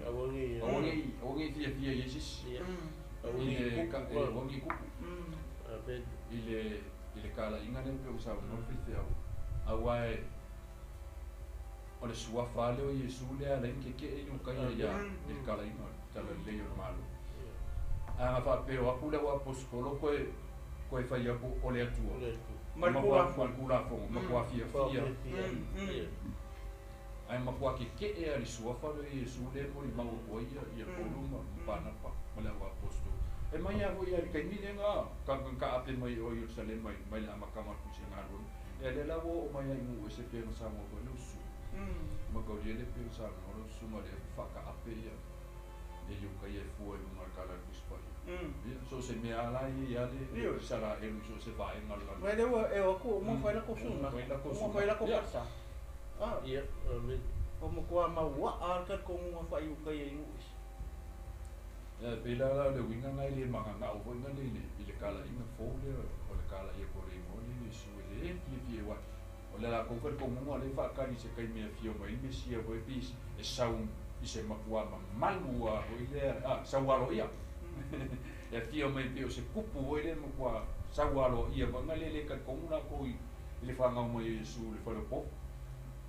Awangi. Ongi, ongi fia fia Yesus. Ia. I Awangi le ka, kuku. ongi kuku. Amen. I le kala inga le pe usa no fi au. Aua e o le suafa le o Iesu le ala inke ke e iuka ia ia i le kala inga tala le o le malo. A nga whapeo aku le wa apostolo koe koe whai aku o le atua. O le Atua. Ma le kula Ma le kula fongo, ma kua fia fia. Ia. Ai ma kua ke ke e a le suafa le Iesu le mo i mau kua ia ia Paulo ma Panapa ma le au apostolo. E mai a hoi a le kaimi le ngā, ka ka ape mai o Yerusalem mai mai le amakama ku se ngā rua. E le la wo o mai ai ngu e se pe sa mo ko le usu. Ma kau le pe sa mo le usu ma le whaka ape ia. E iuka ia e fua i lunga kala kuspa ia. Ia, so se mea ala ia ia le Io. sara elu so se vaenga la. Mai le ua e o aku o mo fai la kosuna. Mo fai la O mo kosuna. fai la Ia. kofarsa. A Ia. Amen. o mo kua mau wa a ka konga fai uka ia i uis. Ia, pe la la le winga ngai le manga ngau hoi nga le i le kala inga fou le o le kala ia ko le mo le su le e fia fia wa. O le la ko ko ko munga le whakari se kai mea fia mai me sia hoi pi e sau i se makua ma malu a hoi le a sau alo ia. E fia mai pe o se kupu hoi le makua sau alo ia wa nga le le ka ko ko i le whangau mai e Iesu le whare po.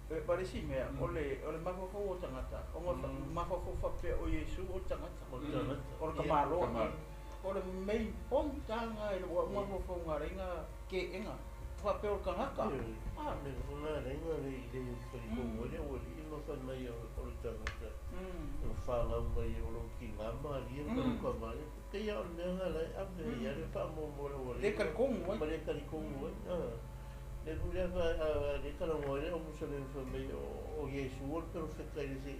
E paresi mea o le mafaufau o tagata. O nga mafaufau faapea o Iesu o tagata. O tagata. O le kamalo. Kamalo. O le main point tanga e le ua mafaufau ngā reinga ke enga. Faapea o le tagata. Ah, me ngā renga le i le whai ko le o le ino whai mai o le tagata. O whanau mai o lo ki ngā maria ma lo ka mai. Te ia o le mea ngā lai ave ia le wha mo le Le talikongu ai. Ma le talikongu ai. Le pule fa le kala ngoi le o musalem fa mai o Yesu o le perofeta i le se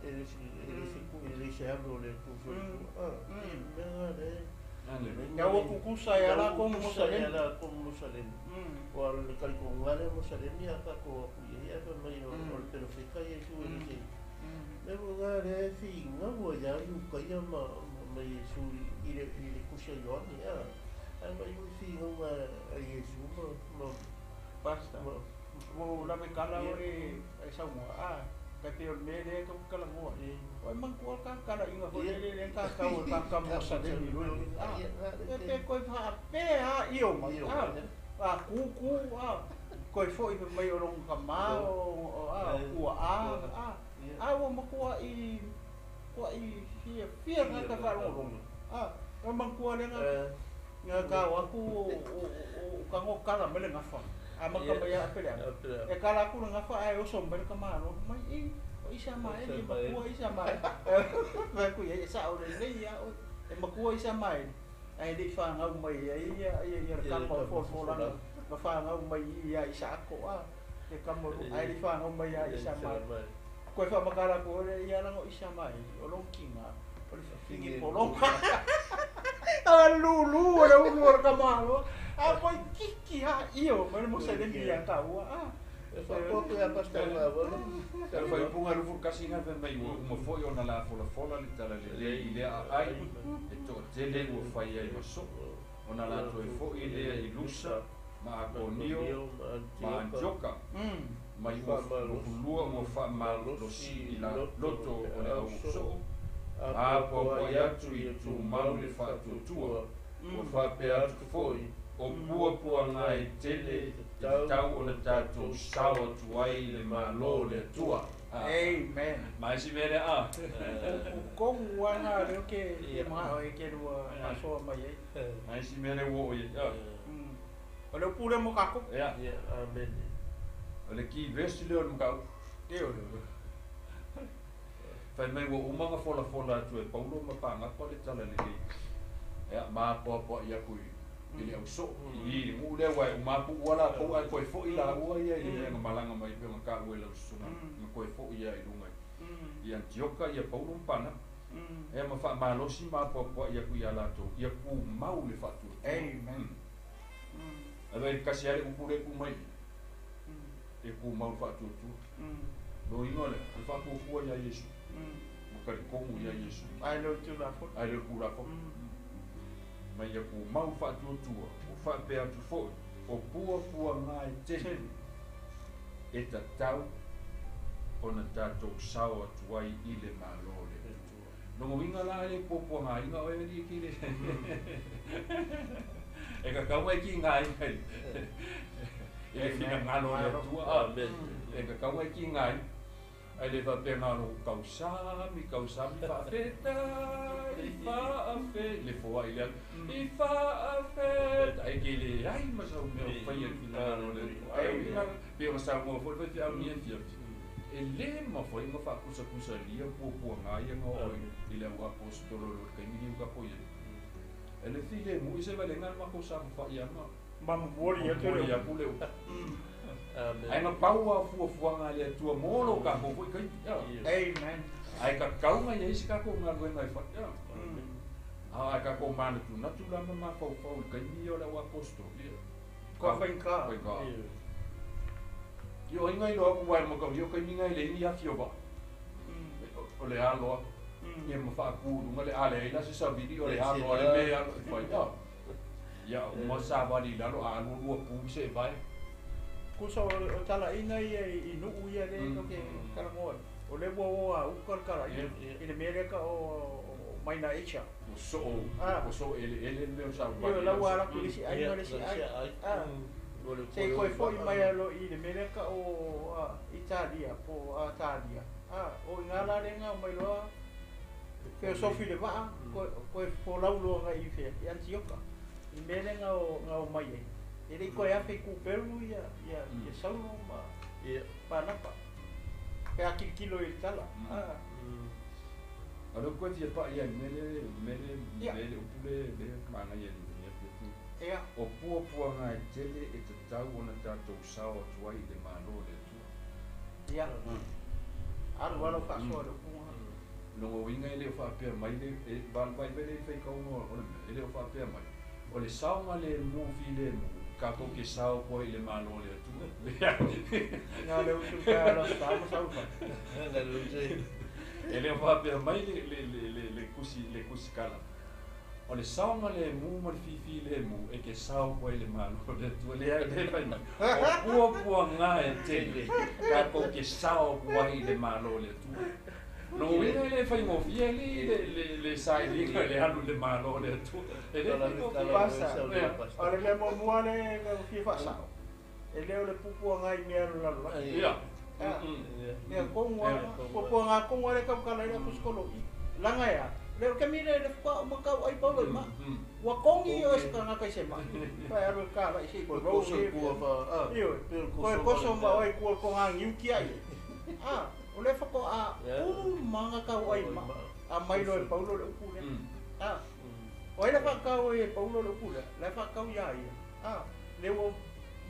e le se e le se ku e le se ave o le tu fa. E mea ngā le Ia ua kukusa e ala ko Musalemi. Ala ko Musalemi. Ua le talikonga le Musalemi a ka ko aku ia fa mai o le perofeta Yesu e le se. Le ngā le fi ngā ua ia yu kaia ma Yesu i le kusa Ioane a. Ai ma yu fi ngā a Yesu ma Basta. Ua lave kala o e saunga. Kai pe o le mea lea ka kala ngoa. O e mangkua ka kala inga foi le le ka ka o ka ka Musalemi lo. E pe koe wha pe ha io mai. A kuku a koe foi pe mai o longa ka ma o a ua a a ua makua i kua i fia fia ngā ka whalongo. A o mangkua le ngā ka o aku o ka ngo kala mele ngafa. A maka mai a pele. E kala aku le ngafa ai oso mele ka malo mai i o isa mai e makua isa mai. Vai ku ia sa o le nei ia e makua isa mai. Ai le whangau mai ia ia ia le kama o fo la ma whangau mai ia isa ko a e kama ai le whangau mai ia isa mai. Koe wha makala ko le ia lango isa mai o lonkinga o le fingi polonga. A lulu o le ulu o le kamalo. A koe kiki ha io mai mo sa le mia ka ua a. E whakoto ia pasta ngā wala. Le whaipunga rufu kasi ngā whai mai ua uma foi ona la fola fola le tala le le i lea ai e to tele ua whai ai maso. Ona la toe foi lea i Lusa ma Akonio ma Antioka. Mai ua hulua ua wha malosi i la loto o le au soo. A pua atu i tu mau le whaatuatua. Ua whapea atu foi o pua pua ngā e tele te tau o le tātou sao atu ai le malo le atua. Amen. Mai si mere a. O kongu ana leo ke maha o e ke lua masoa mai ai. Mai si mere wo o ia. O le pule mo kako. Ia. Amen. O le ki vesi leo mkau. Teo leo. Whai mai ua umanga fola fola atu e Paulo ma pāngapa le tala le lei. Ia, maa poa poa ia kui. I le au so, i le ngu lea wai umapu ua la pau ai koe foi la ua ia i le mea malanga mai pe nga ka ua lau susuna nga koe foi ia i lunga i Antioka ia Paulo mpana e ma wha malosi ma poa poa ia kui ia lato ia ku mau le whatua. Amen. Awa i kasi ale upu le ku mai e ku mau le whatua. No ingo le, le whatua ia Yesu. Makari kongu ia Yesu. Ai le tula fo. Ai le tula fo. Mai ia ku mau whaatuatua, o whapea atu foi, o pua pua ngā e tele, e tatau ona tātou sao atu ai i le malo le atua. Nongo inga la le pua pua ngā inga o e ni ki le. E ka kau mai ki ngā inga i. E whina ngalo le atua. Amen. E ka kau mai ki ngā inga. Ai le whapea ngā ro kausami, kausami whaafetai, whaafe, le foa i le i whaafetai, ai ke le ai masau mea o whai al whina ngā ro le atua. Ai whina, pe o sa mua foi whai au ni e fia. E le ma foi ngā whakusa kusa lia pua pua ngā ia ngā oi i le au apostolo lo kai mini uka poi. E le file mu i se vale ngā mako sa wha ia ngā. Mamuri atu le. Mamuri atu le. Ai nga paua fuafuaga a le Atua mo lou kakou fo'i kai. Amen. Ae kakauga ia isi kakou galuega e fa'i. Ae kakou manatunatu la ma mafaufau i le kaimi ia o le au apostoli. Koa faigā. Faigā. Ia o aiga iloa aku uae ma kau ia o kaimiga e leai ni afi o va'a. O le aloa. Ia ma faakuluga le a leai la se savili o le aloa le mea alo e fai. Ia uma savali i lalo a alualua pu se e vae. Kusa o tala ina ia i nuu ia le toke kalamoa. O le ua oa uka le kala ina. I le mea leka o maina Asia. O so ele ele mea o sa ua. Ia lau ala ku lisi ai ma lisi ai. Se koe foi mai alo i le mea leka o Italia po Italia. O i ngā la lenga o mai loa. Feosofi le vaa koe folau loa ngai i fea i Antioka. I mea lenga o ngā o mai ai. E le koe afe ku peru ia ia Saulo ma Panapa. Pe a kilikilo i le tala. Alo koe fia pa ia mele mele mele upule le mana ia ni Ia. O puapuaga e tele e tatau ona tatou sao atu ai i le Malo o le Atua. Ia. Alu alu faasoa le upuga. Lona uiga e le o faapea mai le e vaivai le faitauga o le mea, e le o faapea mai o le saogalemu filemu tatou te sao atu ai i le Malo o le Atua. Na le usu ka lo sa ma sau fa. E le o faapea mai le le le le kusi le kusi kala. O le saogalemu ma le fifilemu e te sao atu ai i le Malo o le Atua. Leai, le fai mai. O puapuaga e tele tatou te sao atu ai i le Malo o le Atua. Lona uiga e le faigofie le le le sailiga i le alu i le Malo o le Atua. E le faigofie. Pasa. O le mea muamua le fia faasao. E le o le pupuaga i mea o le lalolagi. Ia. Mea kongu a, puapuaga kongu a le tautala i le aposetolo i. Laga e a, le o le taimi lea le faatoa uma tau ai paulo i maa. Ua kongi oe se tagata i se maa. Pae alu e kalai se i Koe koso i kua fa, a. Ioe. Koe koso ma oe i kua konga niu kia i. A, o le faatoa uma tau ai maa. A mai loa e Paulo le upu lea. A, o ai le faatau ai e Paulo le upu lea? La e faatau ia ia. A, le ua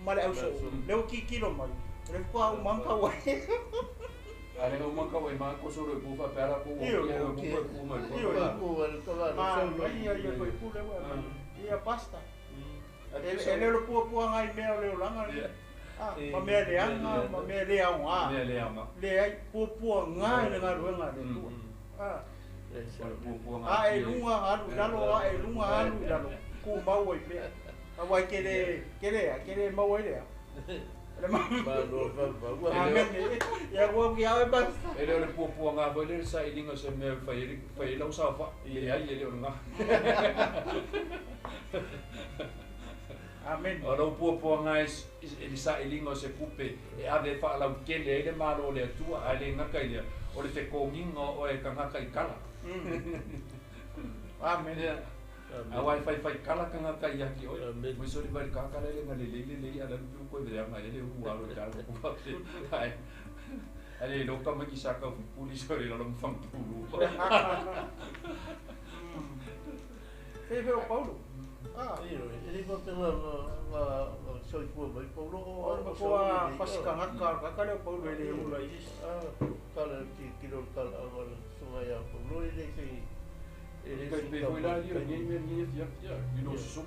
ma le ausoo, le ua kikilo mai. O le faatoa uma tau ai. A le uma tau ai maa koso loa i kua faapea la kou Ioe. ia ua koe ku mai kua. Ioe. Ma, Ma, ia ia koe pule ua mai. Ia pasta. E le o le puapuaga i mea o le olaga lea. A, ma mea leaga, ma mea le aoga. Mea le aoga. Leai, puapuaga i le galuega a le Atua. A, O le puapuaga. a e luga alu i lalo, a e luga alu i lalo, tumau ai pea. Aua e kele, kele a, kele maua ai lea. Le ma. Amen. Ia ua ki au e pasta. E le o le puapuaga foi le le sailiga o se mea e fai ai fai ai lau saofai. Leai e le o lena. Amen. O lau puapuaga e le sailiga o se tupe e ave e faalautele ai le Malo o le Atua, ae le gata i lea, o le fetogiga o oe e tagata i kala. Amen. Ia. Aua e faifai kala tagata ia te oe. Amen. Mo soli vai ka kala le ngale le le le ala lu ko ve anga le u alo ta lu ko ai. Ale lo ka ma ki sa ka fu puli soli lo mfang pulu. Fe fe o Paulo. Ah, E le faapea ma soifua mai Paulo o o le matua pasikagaka kaka lea o Paulo e le ula i se isi. A, kala ki kilo kala anga le sunga ia Paulo e le se e le Kai pe foi la ia nei me nei fia fia i lo su.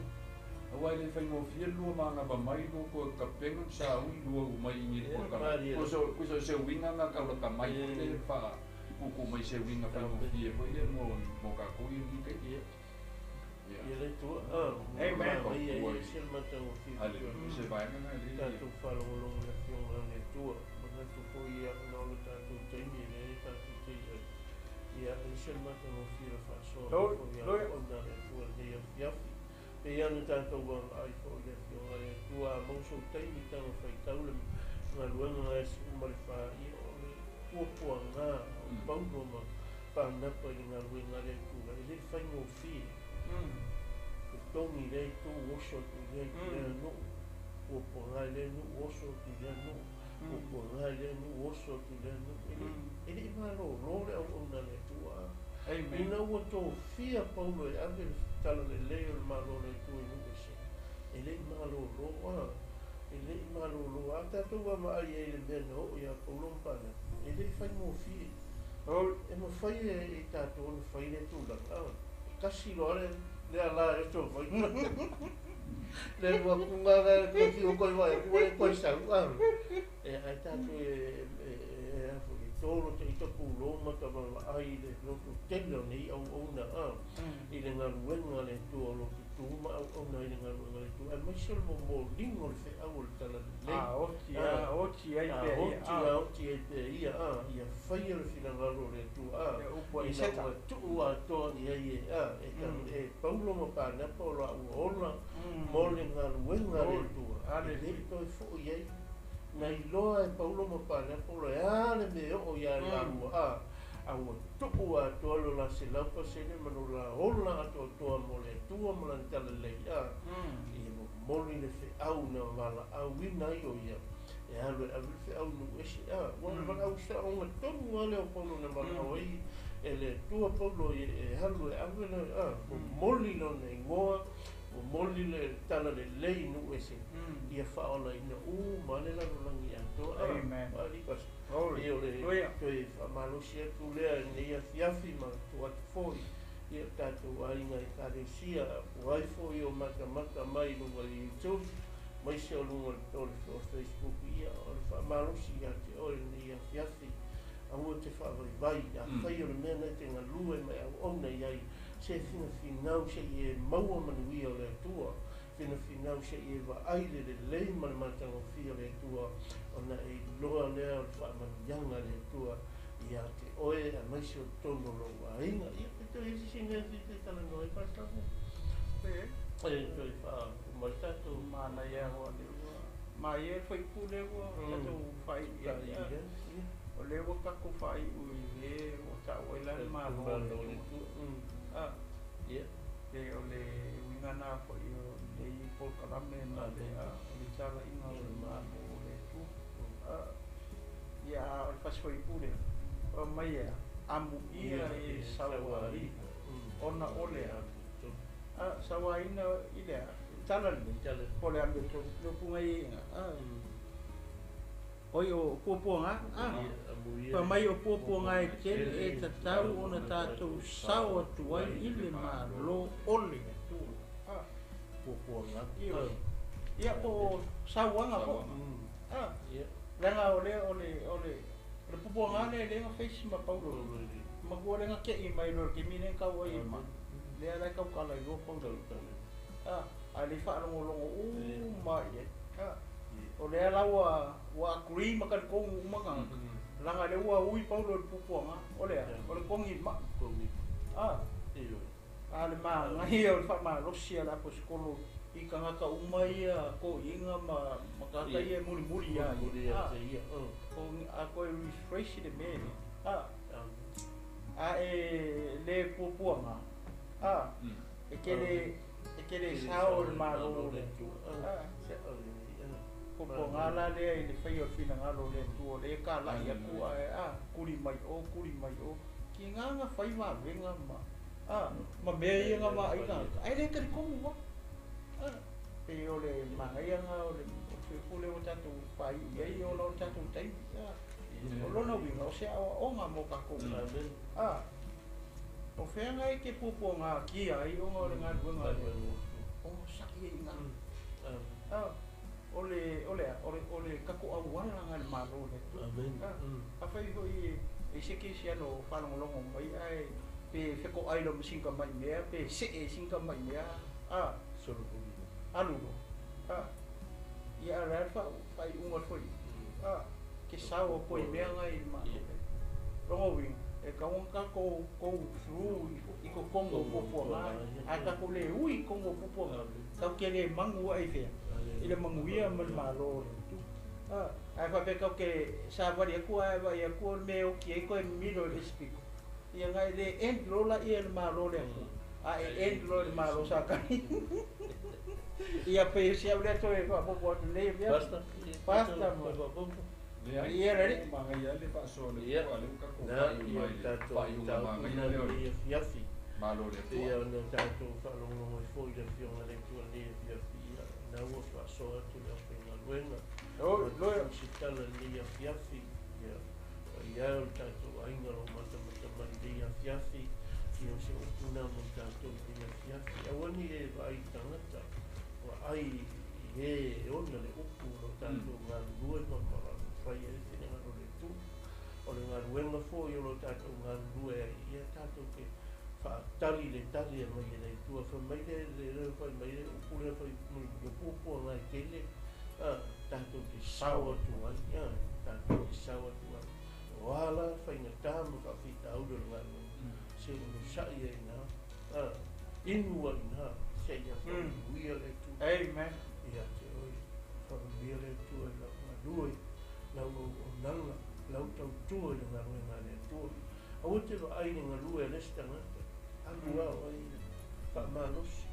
Aua e le faigofie lua magava mai lua koe kapenga sa ui lua u mai i ngiri koe kala. Ko so ko so se uiga nga kau laka mai ko te fa kuku mai se uiga faigofie foi le mo mo ka ko i ni kai. Ia. Ia. Ia le tua a. Amen. Ia ia se matau fi. Ale se vaega na le. Tatou faalogologo i le afioga a le Atua, manatu foi ia ona o le tatou taimi e leai tatou te i ai. Ia e se matagofie le faasoa mai foi ia ona le Atua i lenei afiafi. Pei ana tatou vaavaai foi i le afioga a le Atua, a mau sou taimi taga faitau le galuega e suu ma le faia o le puapuaga o Paulo ma Paanapa i le galuega a le Atua, e le faigofie. Totogi lea itu, oso atu i lea itu lea nuu, puapuaga i lea nuu, oso atu i lea nuu, puapuaga i lea nuu, oso atu i lea nuu. E le e le i malōlō le auauna a le Atua. Amen. Ina ua tofia Paulo e ave le talalelei o le Malo o le Atua i nuu ese, e le i malōlō a. E le i malōlō a tatou vaavaai ai i le mea na oo iā Paulo ma Paanapa, e le i faigofie. E mafai e i tatou ona fai lea tulaga a. E tasi loa le le ala e oso mai. Le lua kunga ga koe whio koe wae kua e koe sau a. E ai tatou e e e a foi e tolo te ita pūlō ma ta vaavaai i le loto tele o nei auauna a. I le galuega a le Atua o lo tutū ma auauna ai le galuega a le Atua aemaise o le momoliga o le feau o le talalelei. A oti a oti ai pea ia. A oti a oti ai pea ia a. Ia faia le finagalo o le Atua a. Ia upu a Ina Iseta. ua tuu atoa i ai e a e e Paulo ma Paanapa o laua ola mo le galuega a le Atua. E le i toe foi ai. Na iloa e Paulo ma Paanapa o le a le mea oo iā lalua a. A ua tuu atoa lo la 100% ma lo la ola atoatoa mo le Atua ma lana talalelei a. Ia momoli le feau na valaauina ai o ia. E alu e ave le feau nuu ese a. Ua le valaau saoga tonu lava lea o Paulo na valaau ai E le Atua Paulo e alu e ave le momoli lona igoa, momoli le tala lelei i nuu ese, ia faaolaina uma le lalolagi atoa. Amen. Ia o le toe faamalosi atu lea i lenei afiafi ma tuu atu foi ia o tatou aiga Ekalesia, o ai foi o matamata mai i luga o le YouTube, aemaise o luga o le Facebook, ia o le faamalosi ia te oe i lenei afiafi. Aua te faavaivai, afai o le mea na e te galue ma e auauna i ai, se finafinau se i e maua manuia o le Atua, finafinau se i e vaai le lelei ma le matagofie o le Atua, ona e iloa lea o le faamanuiaga a le Atua ia te oe aemaise o totonu o lou aiga. Ia, pe toe i ai se isi mea e fia talanoa ai, Pastor? E. E toe faauma le tatou. Manaia lava lea ua maia le faaiupu lea ua tatou faaiu i ai. O lea ua tatou faaiu i le ua tau ai la le Malo o le Atua. Pe o le uiga na foi o lenei polokalame ma le o le talaiga o le Malo o le Atua. Ia, a o le fasi faaiupu lea, o mai e amuia e sauaina ona o le a sauaina i le tala lenei po o le amiotonu le upu ngai e oi o puapuaga fa mai o puapuaga e tele e tatau ona tatou sao atu ai i le Malo o le Atua. Puapuaga. Ia po o sauaga foi. Leaga o le o le o le o le puapuaga lea lea na face ma Paulo. Matua lea na te'i mai loa i le taimi lea na tau ai ma lea la e tautala ai loa Paulo. A le faalogologo uma i ai. O lea la ua ua agree ma talitonu uma tagata. Leaga lea ua ui Paulo i le puapuaga, o lea, o le togi i le mai. A le manaia o le faamalosi a le aposetolo i tagata uma ia toeaiina ma tagata ia e mulimuli ia ia. A toe refresh le mea lea. A e le puapuaga, e te le e te le sao i le Malo o le Atua. Puapuaga la lea i le faia o le finagalo o le Atua, o lea e talai atu ae tuli mai o, tuli mai o. Tiga na fai vavega ma ma mea ia na vaai tagata, ae le talitonu lava. Pei o le manaia lena o le faipule ua tatou faaiu i ai ona o le tatou taimi. O lona uiga, o se aoaoga mo tatou. O fea na e te puapuagatia ai ona o le galuega a le Atua? Onosai ai i ina. O le, o le a? O le, o le tatou auala lena i le Malo o le Atua. Afai foi e i se kerisiano o faalogologo mai ae pe fetoai loa ma sina tamai mea pe see i sina tamai mea, alu loa. Ia a o le a le faaiuga o le fuaiupu? Ke sao atu ai i mea na i le Malo o le Atua. Lona uiga, e tatau ona tatou go through i totonu o puapuaga, a tatou le ui i totonu o puapuaga, tatou te le manu ae i fea? I le manuia ma le Malo o le Atua. Ae faapea tatou te savali atu ae vaai atu o le mea e oti ai toe mimilo i le isi pito, ia na e le end loa laia i le Malo o le Atua, a e end loa i le Malo o Satani. Ia pei o si au lea toe faaopoopo atu nei mea. Basta. Basta ma. Leai, Ia le alii. manaia lava le faasoa o le Ia, Atua, lea ua tatou na, faaiu ia mai i le tatou faaiuga mataupu manaia na lea o le lenei afiafi. Malo o le Ia Atua. ona tatou faalogologo ai foi i le Afioga a le Atua i lenei afiafi. Ia, na ua faasoa atu le aufaigaluega. Oi, Ua atu se tala i lenei afiafi. Ia, paia e o le tatou aiga o lo o matamata mai i lenei afiafi. Ia o se upu na mo tatou i lenei afiafi. Aua ne i e vaai i tagata, vaai i e e ona le upu o lo tatou galulue ma fai ai le finagalo o le Atua. O le galuega foi o lo tatou galulue ai, ia tatou te faatali le tali e aumai e le Atua. Fai mai le le fai mai le upu lea fai mai o puapuaga e tele, tatou te sao atu ai, tatou te sao atu ai. O a la faigata ma faafitauli o le galuega, se onosai ai i ina, inu ai i ina, seia faamanuia le Atua. Amen. Ia te oe, faamanuia le Atua i lau galue, lau auaunaga, lau tautua i le galuega a le Atua. Aua te vaai i le galue a le isi tagata, alu lava oe i le faamalosi,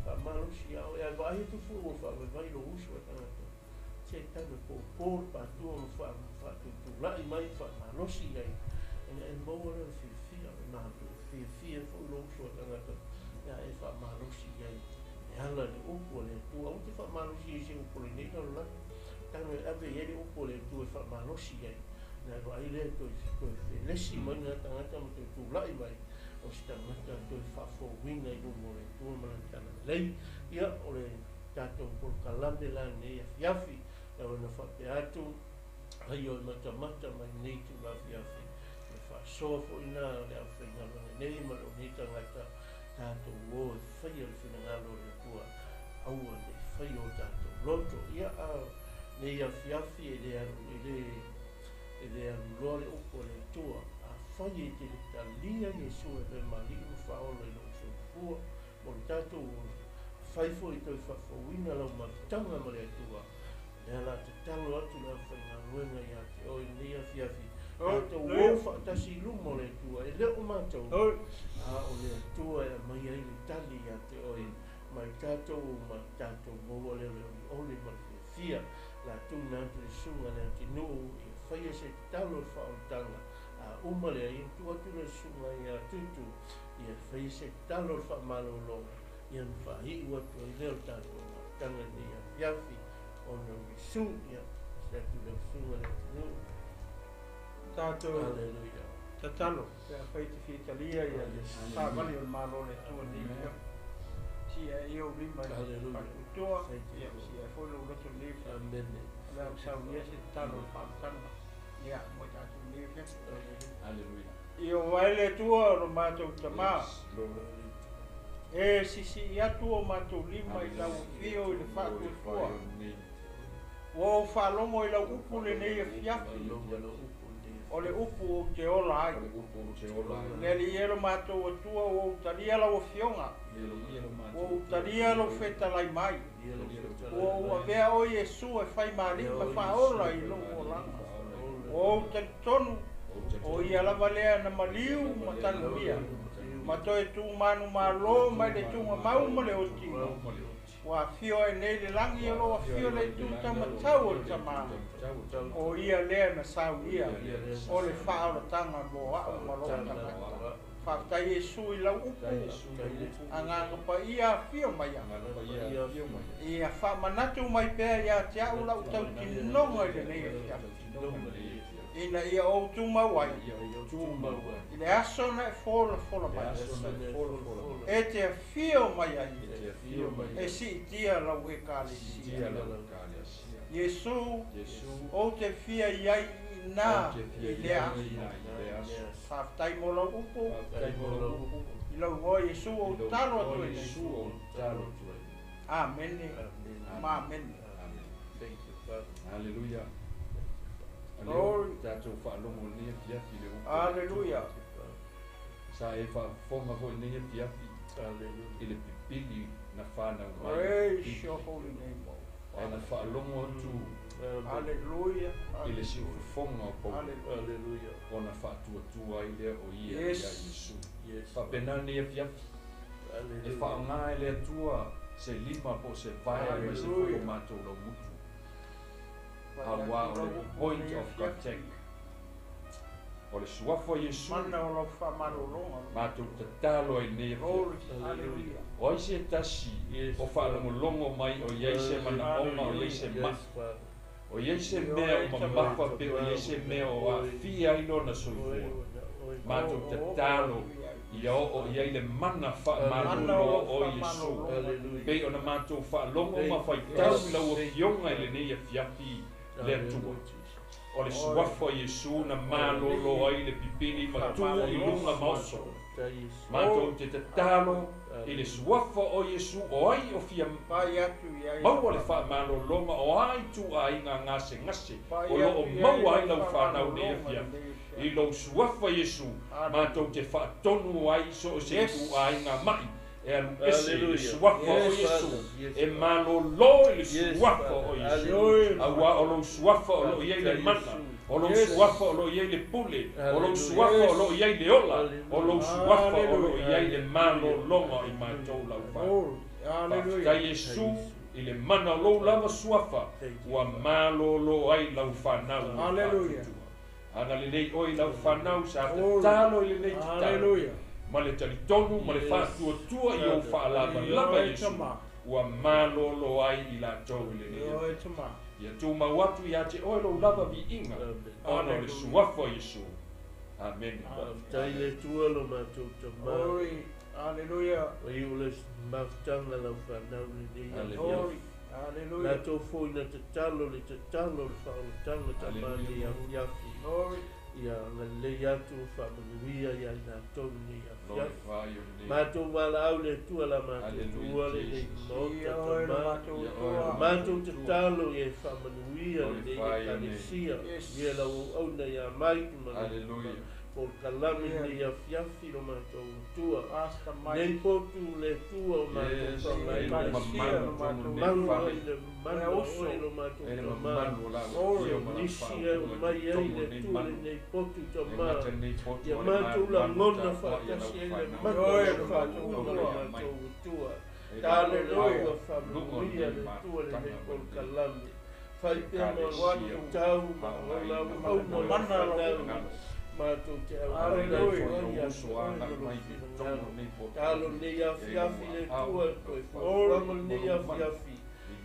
faamalosi ia oe, ae vaai atu foi ua faavaivai lou uso a tagata, se tanu e popo le patua ma faatutulai mai faamalosi i ai, ona e maua lea o le fiafia. Fiafia foi lou uso a tagata pe a e faamalosi i ai e ala i le upu a le Atua. Aua te faamalosi ai i se upu o lenei lalolagi, tago e ave i ai le upu a le Atua e faamalosi i ai, ona e vaai lea toe toe felesi mai lena tagata ma toe tulai mai o se tagata toe faafouina i luma o le Atua ma Lana talalelei. Ia, o le tatou polokalame la lenei afiafi, tau ina faapea atu, ai o e matamata mai lenei itula afiafi, o le faasoa foi lena a le aufaigaluega nei ma lou nei tagata, tatou o e faia le finagalo o le Atua, aua ne i faia o tatou loto. Ia, a nei afiafi e le alu, e le, e le alu loa le upu a le Atua, afai e te le talia Iesu e avea ma Alii ma Faaola i lou soifua, mo le tatou ola, afai foi e toe faafouina lau mafutaga ma le Atua, o lea o le a tatalo atu le aufaigaluega ia te oe i lenei afiafi, tatou o faatasi i luma o le Atua, e le o matou, a o le Atua e aumai ai le tali ia te oe, mai tatou uma, tatou maua lea o le olioli ma le fiafia. O le a tuuina atu i le susuga i le atunuu, ia faia se tatalo i le faaolataga, a uma lea, ia ona tuu atu lea i le susuga ia Tutu, ia faia se tatalo i le faamalologa, ia ona faaiu atu ai lea o le tatou mafutaga i lenei afiafi, ona o Iesu. Ia, se atu i lau susuga i le atunuu. Tatou Hallelujah. tatalo pe afai e te fia talia ia le savali o le Malo o le Atua i lenei afiafi. Sii ae i ou lima i le Hallelujah. faatuatua, Thank you, ia Lord. sii ae foi lou loto i lenei afiafi. Amene. O le a ou saunia se tatalo o le faamatalaga, ia, mo i tatou i lenei afiafi. Hallelujah. Hallelujah. Ia oa e le Atua o lo matou Tamā, Yes, Lord. e sisii atu o matou lima i lau afio i le Glorify faatuatua. your name. Ua ou faalogo i lau upu lenei afiafi, o le upu ou te ola ai. O le upu ou te ola ai. Le Alii e lo matou Atua, ua ou talia lau afioga, Le Alii e lo matou ua ou Atua. talia lou fetalai mai, ua ou avea oe Iesu e fai ma alii ma faaola i lou olaga. Ua ou talitonu, o ia lava lea na maliu ma tanuia, ma toe tumanu malo mai le tugamau ma le otino. Ua afio ai nei le lagi o loo afio le itu taumatau o le Tamā, o ia lea na saunia o le faaolataga mo a'u ma loo tagata. Faafetai Iesu i lau upu, agaga paia afio mai ai. Ia faamanatu mai pea ia te a'u lau tautinoga i lenei afiafi, ina ia ou tumau ai i le aso na e folafola mai, e te afio mai ai e siitia lau ekalesia. Iesu, ou te fia i ai i ina i lea aso. Faafetai mo lau upu, i lau igoa Iesu ou tatalo atu ai nei. Amene ma amene. Thank you, Father. Hallelujah. Glory. Tatou faalogo i lenei afiafi i le upu. Hallelujah. Sa e faafofoga foi i lenei afiafi Hallelujah. i le pipili na fanau mai. Praise your holy name, O Ae na Father. faalogo atu Hallelujah. i le siufofoga o Paulo. Hallelujah. Hallelujah. Ona faatuatua ai lea o ia Yes. ia Iesu. Yes. Faapena lenei afiafi. E Hallelujah. faaaoga e le Atua se lima po o se vae ma se foi o matou laumutu. Auā o le point of contact. O le suafa o Iesu Mana o lau faamalologa. matou tatalo ai lenei afiafi. Glory. Hallelujah. O ai se tasi Yes. o faalogologo mai o iai se manaoga o iai se ma'i. Yes, Father. O iai se mea o mamafa pe o iai se mea o aafia ai lona soifua. Matou tatalo ia oo i ai le mana faamalolo o Iesu. Hallelujah. Pei ona matou faalogo ma faitau i lau afioga i lenei afiafi le Atua. O le suafa o Iesu na malolo ai le pipili ma tu i luga ma oso. Matou te tatalo i le suafa o Iesu o ai o fia Pai atu i ai. maua le faamalologa o ai ituaiga gasegase o loo maua ai lau fanau nei afiafi. I lou suafa Iesu, matou te faatonu ai so o se Yes. ituaiga ma'i e alu ese i le Hallelujah. suafa o Yes, Iesu. Father. Yes, E Father. malolo i le Yes, suafa o Father. Iesu. Hallelujah. Auā o lou suafa o loo i ai le mana, o lou Yes. suafa o loo i ai le pule, o lou Hallelujah. suafa o loo i ai le ola, o lou suafa o loo i ai le Hallelujah. malologa i matou lau fanau. Glory. Hallelujah. Faafetai Iesu i le mana o lou lava suafa Thank you, ua Father. malolo ai lau fanau i le Hallelujah. faatutua. Agalelei oe i lau fanau sa tatalo i lenei tatalo ma le talitonu ma le faatuatua i ou faalavalava Iesu ua malolo ai i latou i lenei afiafi. Ia tumau atu ia te oe lou lava viiga ona o le suafa o Iesu. Amene. Faafetai i le Atua lo matou Tama. Glory. Hallelujah. Ua iu le mafutaga lau fanau lenei afiafi. Glory. Hallelujah. Latou foi na tatalo le tatalo le faaolataga Tama lenei afiafi. Glory. Ia agalelei atu faamanuia ia i latou lenei afiafi. Glorify your name. Matou valaau le Atua la matou Hallelujah, tua lenei Jesus. maota Ia oe lo Tama. matou Ia oe Atua. lo Matou tatalo ia faamanuia lenei Glorify your name. ekalesia. Yes. Ia lau auauna ia Mike ma le Hallelujah. polokalame Yeah. lenei afiafi lo matou Atua. Pastor Nei Mike. potu le Atua o matou Yes, faamaina. e le Ekalesia lo mamanu matou tonu nei Malu fale. ai le mana Lea uso. oe lo matou E le Tama. mamanu o lau Glory. afio ma lau Nisi e faaupuga mai i ai totonu le o nei Atua manu. lenei potu E Tama. gata lenei potu Ia o le matou manumanu lagona tapuai e lau faatasi ai le fanau. mana Ioe, o le lo matou faauuga lo Atua. matou Atua. E le Talo le Hallelujah. ua faamanuia le Atua lenei polokalame. Fai pea ma Ekalesia. o tau ma ola auauna o Mana lau lau fanau. Matou te auauna Hallelujah. ai ia uso agai mai i totonu o lenei potu. Talo lenei afiafi le Atua toe fuafuaga lenei afiafi.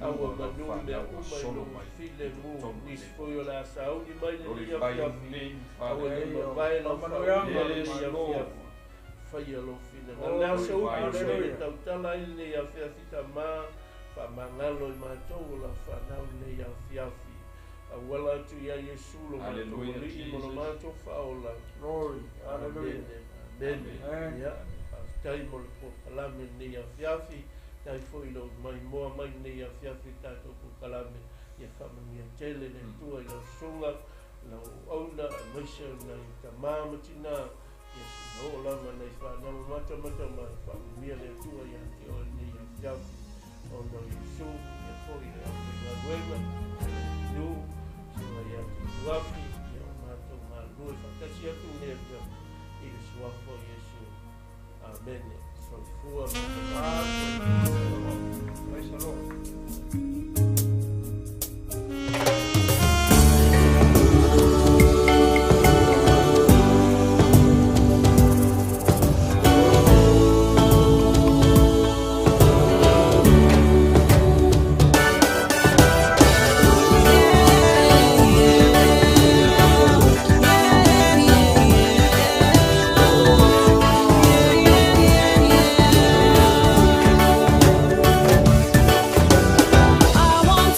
Aua manu mea uma i lou filemu. Nisi foi o le a sauni mai lenei Glorify your afiafi. name, Aua Father. le mavae lau faauuga lenei Yes, Lord. afiafi. Faia lou finagalo. Le aso upu se le tautala ai lenei afiafi Tama. Faamagalo i matou o lau fanau lenei afiafi. Auala atu ia Iesu lo matou Hallelujah, Alii ma lo Jesus. matou faaola. Glory. Hallelujah. Amene. Amen. Ia, faafetai mo le polokalame lenei afiafi. Tai foi lou maimoa mai lenei afiafi tatou polokalame. Ia faamanuia tele le Atua i lau susuga, lau auauna, aemaise o nai tamā ma tinā. Ia seia oo lava nai fanau matamata mai. Faamanuia le Atua ia te oe lenei afiafi. Ona o Iesu, ia foi le aufaigaluega, le susuga ia te Tuafi, ia o matou galulue faatasi atu lenei afiafi i le suafa o Iesu. Amene. Soifua ma Praise the Lord. I want